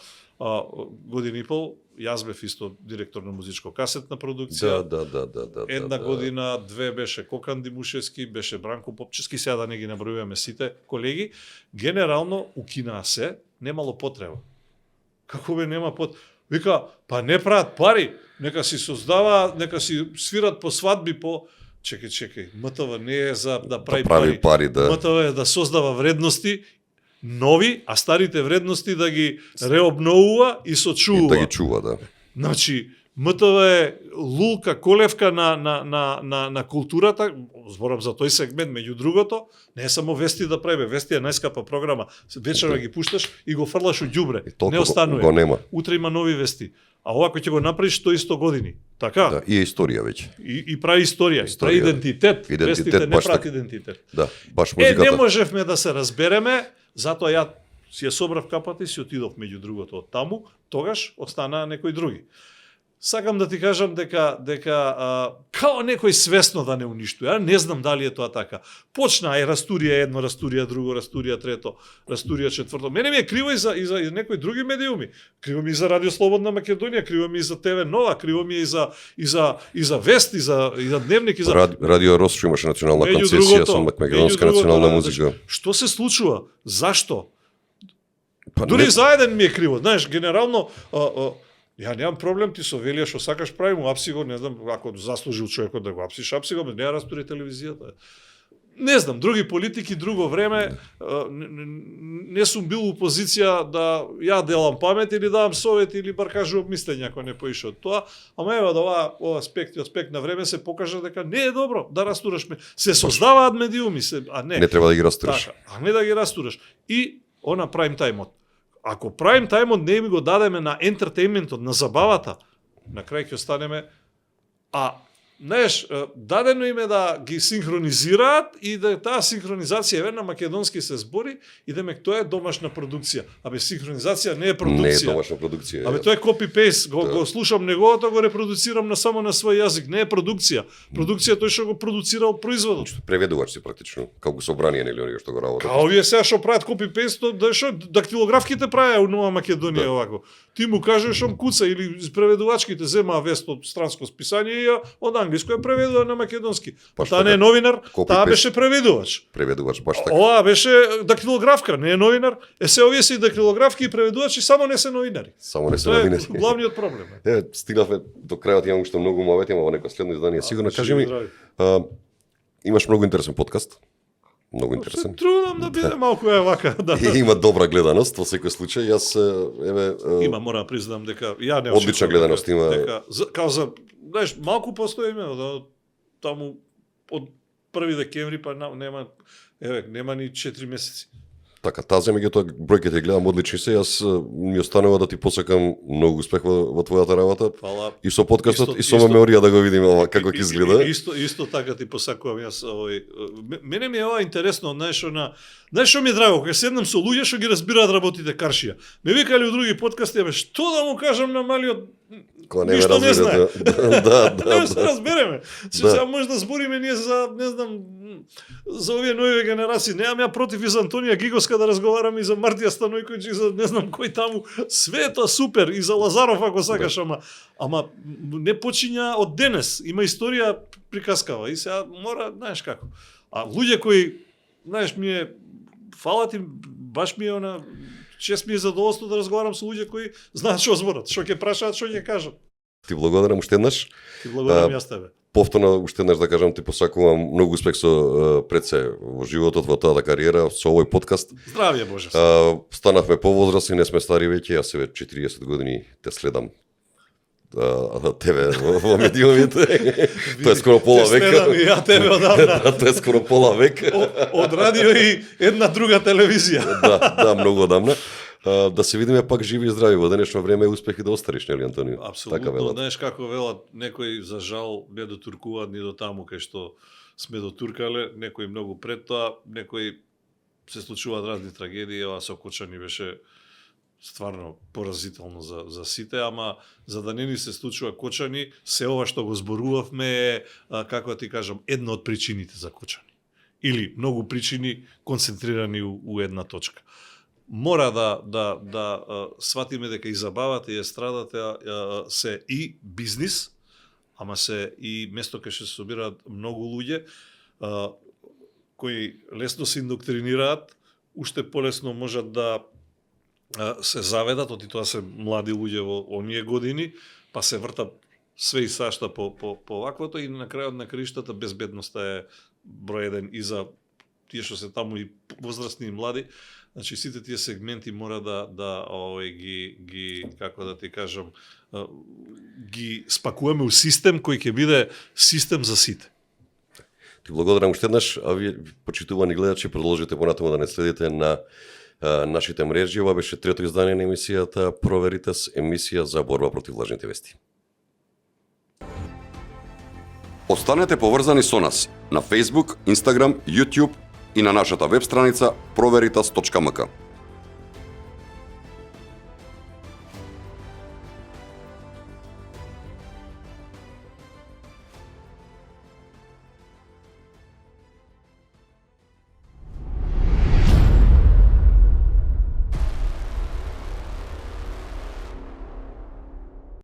година и пол јас бев исто директор на музичко-касетна продукција. Да. Една година, две беше Кокан Димушевски, беше Бранко Попчевски, сега да не ги набројуваме сите колеги. Генерално у кинаа се немало потреба. Како бе нема Вика, па не прават пари, нека си создава, нека си свират по свадби, по... Чекај, МТВ не е за да прави пари, МТВ е да создава вредности нови, а старите вредности да ги реобновува и сочува. И да ги чува, да. Значи, МТВ е лулка, колевка на културата, зборам за тој сегмент, меѓу другото, не е само вести да прави, вести е најскапа програма, вечерва ги пушташ и го фрлаш у ѓубре, не останува. Го нема. Утре има нови вести. А ова кој ќе го направиш 100 години. Така? Да, и е историја веќе. И прави историја, прави идентитет. Вестите не прават идентитет. Да, баш музиката. Не можевме да се разбереме, затоа ја си ја собрав капата и си отидов меѓу другото од таму, тогаш останаа некои други. Сакам да ти кажам дека као некој свесно да не уништува. Не знам дали е тоа така. Почна Растурија едно, Растурија друго, Растурија трето, Растурија четврто. Мене ми е криво и за некои други медиуми. Криво ми и за Радио Слободна Македонија, криво ми и за ТВ Нова, криво ми и за Вест, и за Дневник, и за Радио Рос имаше национална концесија со македонска национална музика. Што се случува? Зашто? Дури за еден ми е криво. Знаеш, генерално ја немам проблем, ти со велија што сакаш прави му апси го, не знам, ако заслужил човекот да го апсиш, апси го, не ја растури телевизијата. Не знам, други политики, друго време, не сум бил у позиција да ја делам памет или давам совет или бар кажувам мислење ако не поише од тоа, ама ева да ова аспект на време се покажа дека не е добро да растураш, се создаваат медиуми, а не. Не треба да ги растураш. Така, а не да ги растураш. И она прайм тајмот. Ако прайм тајмот не ми го дадеме на ентертејментот, на забавата, на крај ќе останеме, знаеш, дадено им е да ги синхронизираат и да таа синхронизација на македонски се збори и демек тоа е домашна продукција. Абе синхронизација не е продукција. Не е домашна продукција. Абе тоа е копи-пейст, го слушам неговото, го репродуцирам само на свој јазик, не е продукција. Продукција тој што го продуцирал производот. Преведувач си практично, како собрание нели оние што го работат. А овие сега што прават копи-пейст, да што дактилографките правеа у Нова Македонија овако. Ти му кажеш он куца или преведувачките земаа вест од странско списание и од англиско ја преведува на македонски. Таа не е новинар, таа беше преведувач. Преведувач баш така. Ова беше дактилографка, не е новинар. Се овие се и дактилографки и преведувачи, само не се новинари. Само не се новинари. Тоа е главниот проблем. Стигнавме до крајот, имам уште многу мовети, ама во некој следно издание сигурно. Кажи ми, имаш многу интересен подкаст. Многу интересен. Се трудам да биде малку вака, да. Има добра гледаност во секој случај. Јас има, морам признам дека ја не одлична гледаност има. Као за, знаеш, малку постои име, таму од 1 декември па нема ни 4 месеци. Така, тази меѓутоа бројките гледам одлични се, јас ми останува да ти посакам многу успех во твојата работа. Фала. И со подкастот и со меморија да го видиме ова како ќе изгледа. Исто така ти посакувам јас мене ми е ова интересно, знаеш што ми е драго, кога седнам со луѓе што ги разбираат работите каршија. Ме викале у други подкасти, што да му кажам на малиот ништо не знае. Да. Не се разбереме. Сега може да збориме ние за, не знам, за овие нови генерации. Немам ја против и за Антонија Гиговска да разговараме и за Мартија Станојковиќ и за не знам кој таму. Све тоа супер и за Лазаров ако сакаш, ама не почиња од денес. Има историја приказкава и сега мора, знаеш како. А луѓе кои, знаеш, ми е фала ти, баш ми е чест ми е задоволство да разговарам со луѓе кои знаат што зборат, што ќе прашаат, што ќе кажат. Ти благодарам уште еднаш. Ти благодарам јас тебе. Повторно уште еднаш да кажам ти посакувам многу успех со пред се во животот, во таа кариера, со овој подкаст. Здравје Боже. Станавме повозрасни, не сме стари веќе, јас се 40 години те следам. Тебе во медиумите. Тоа е скоро пола век. Ја тебе одамна. Тоа е скоро пола век. Од радио и една друга телевизија. Да, многу одамна. Да се видиме пак живи и здрави во денешно време, успех и да остариш, нели Антонио? Апсолутно, Така велат. знаеш како велат, некои за жал не дотуркуваат ни до таму кај што сме дотуркале, некои многу пред тоа, некои се случуваат разни трагедии, ова со Кочани беше стварно поразително за сите, ама за да не ни се случува Кочани, се ова што го зборувавме е, како да ти кажам, една од причините за Кочани. Или многу причини концентрирани у една точка. Мора да сватиме дека и забавата и естрадата се и бизнис, ама се и место кај што се собираат многу луѓе кои лесно се индоктринираат, уште полесно можат да се заведат, оти тоа се млади луѓе во оние години, па се вртат све и сашта по ваквото и на крајот на краиштата безбедноста е број еден и за тие што се таму и возрастни и млади. Значи сите тие сегменти мора да ги како да ти кажам, ги спакуваме у систем кој ќе биде систем за сите. Ти благодарам уште еднаш, а вие, почитувани гледачи, продолжите понатаму да не следите на нашите мрежи. Ова беше трето издание на емисијата Проверитас, емисија за борба против лажните вести. Останете поврзани со нас на Facebook, Instagram, YouTube и на нашата веб страница proVeritas.mk.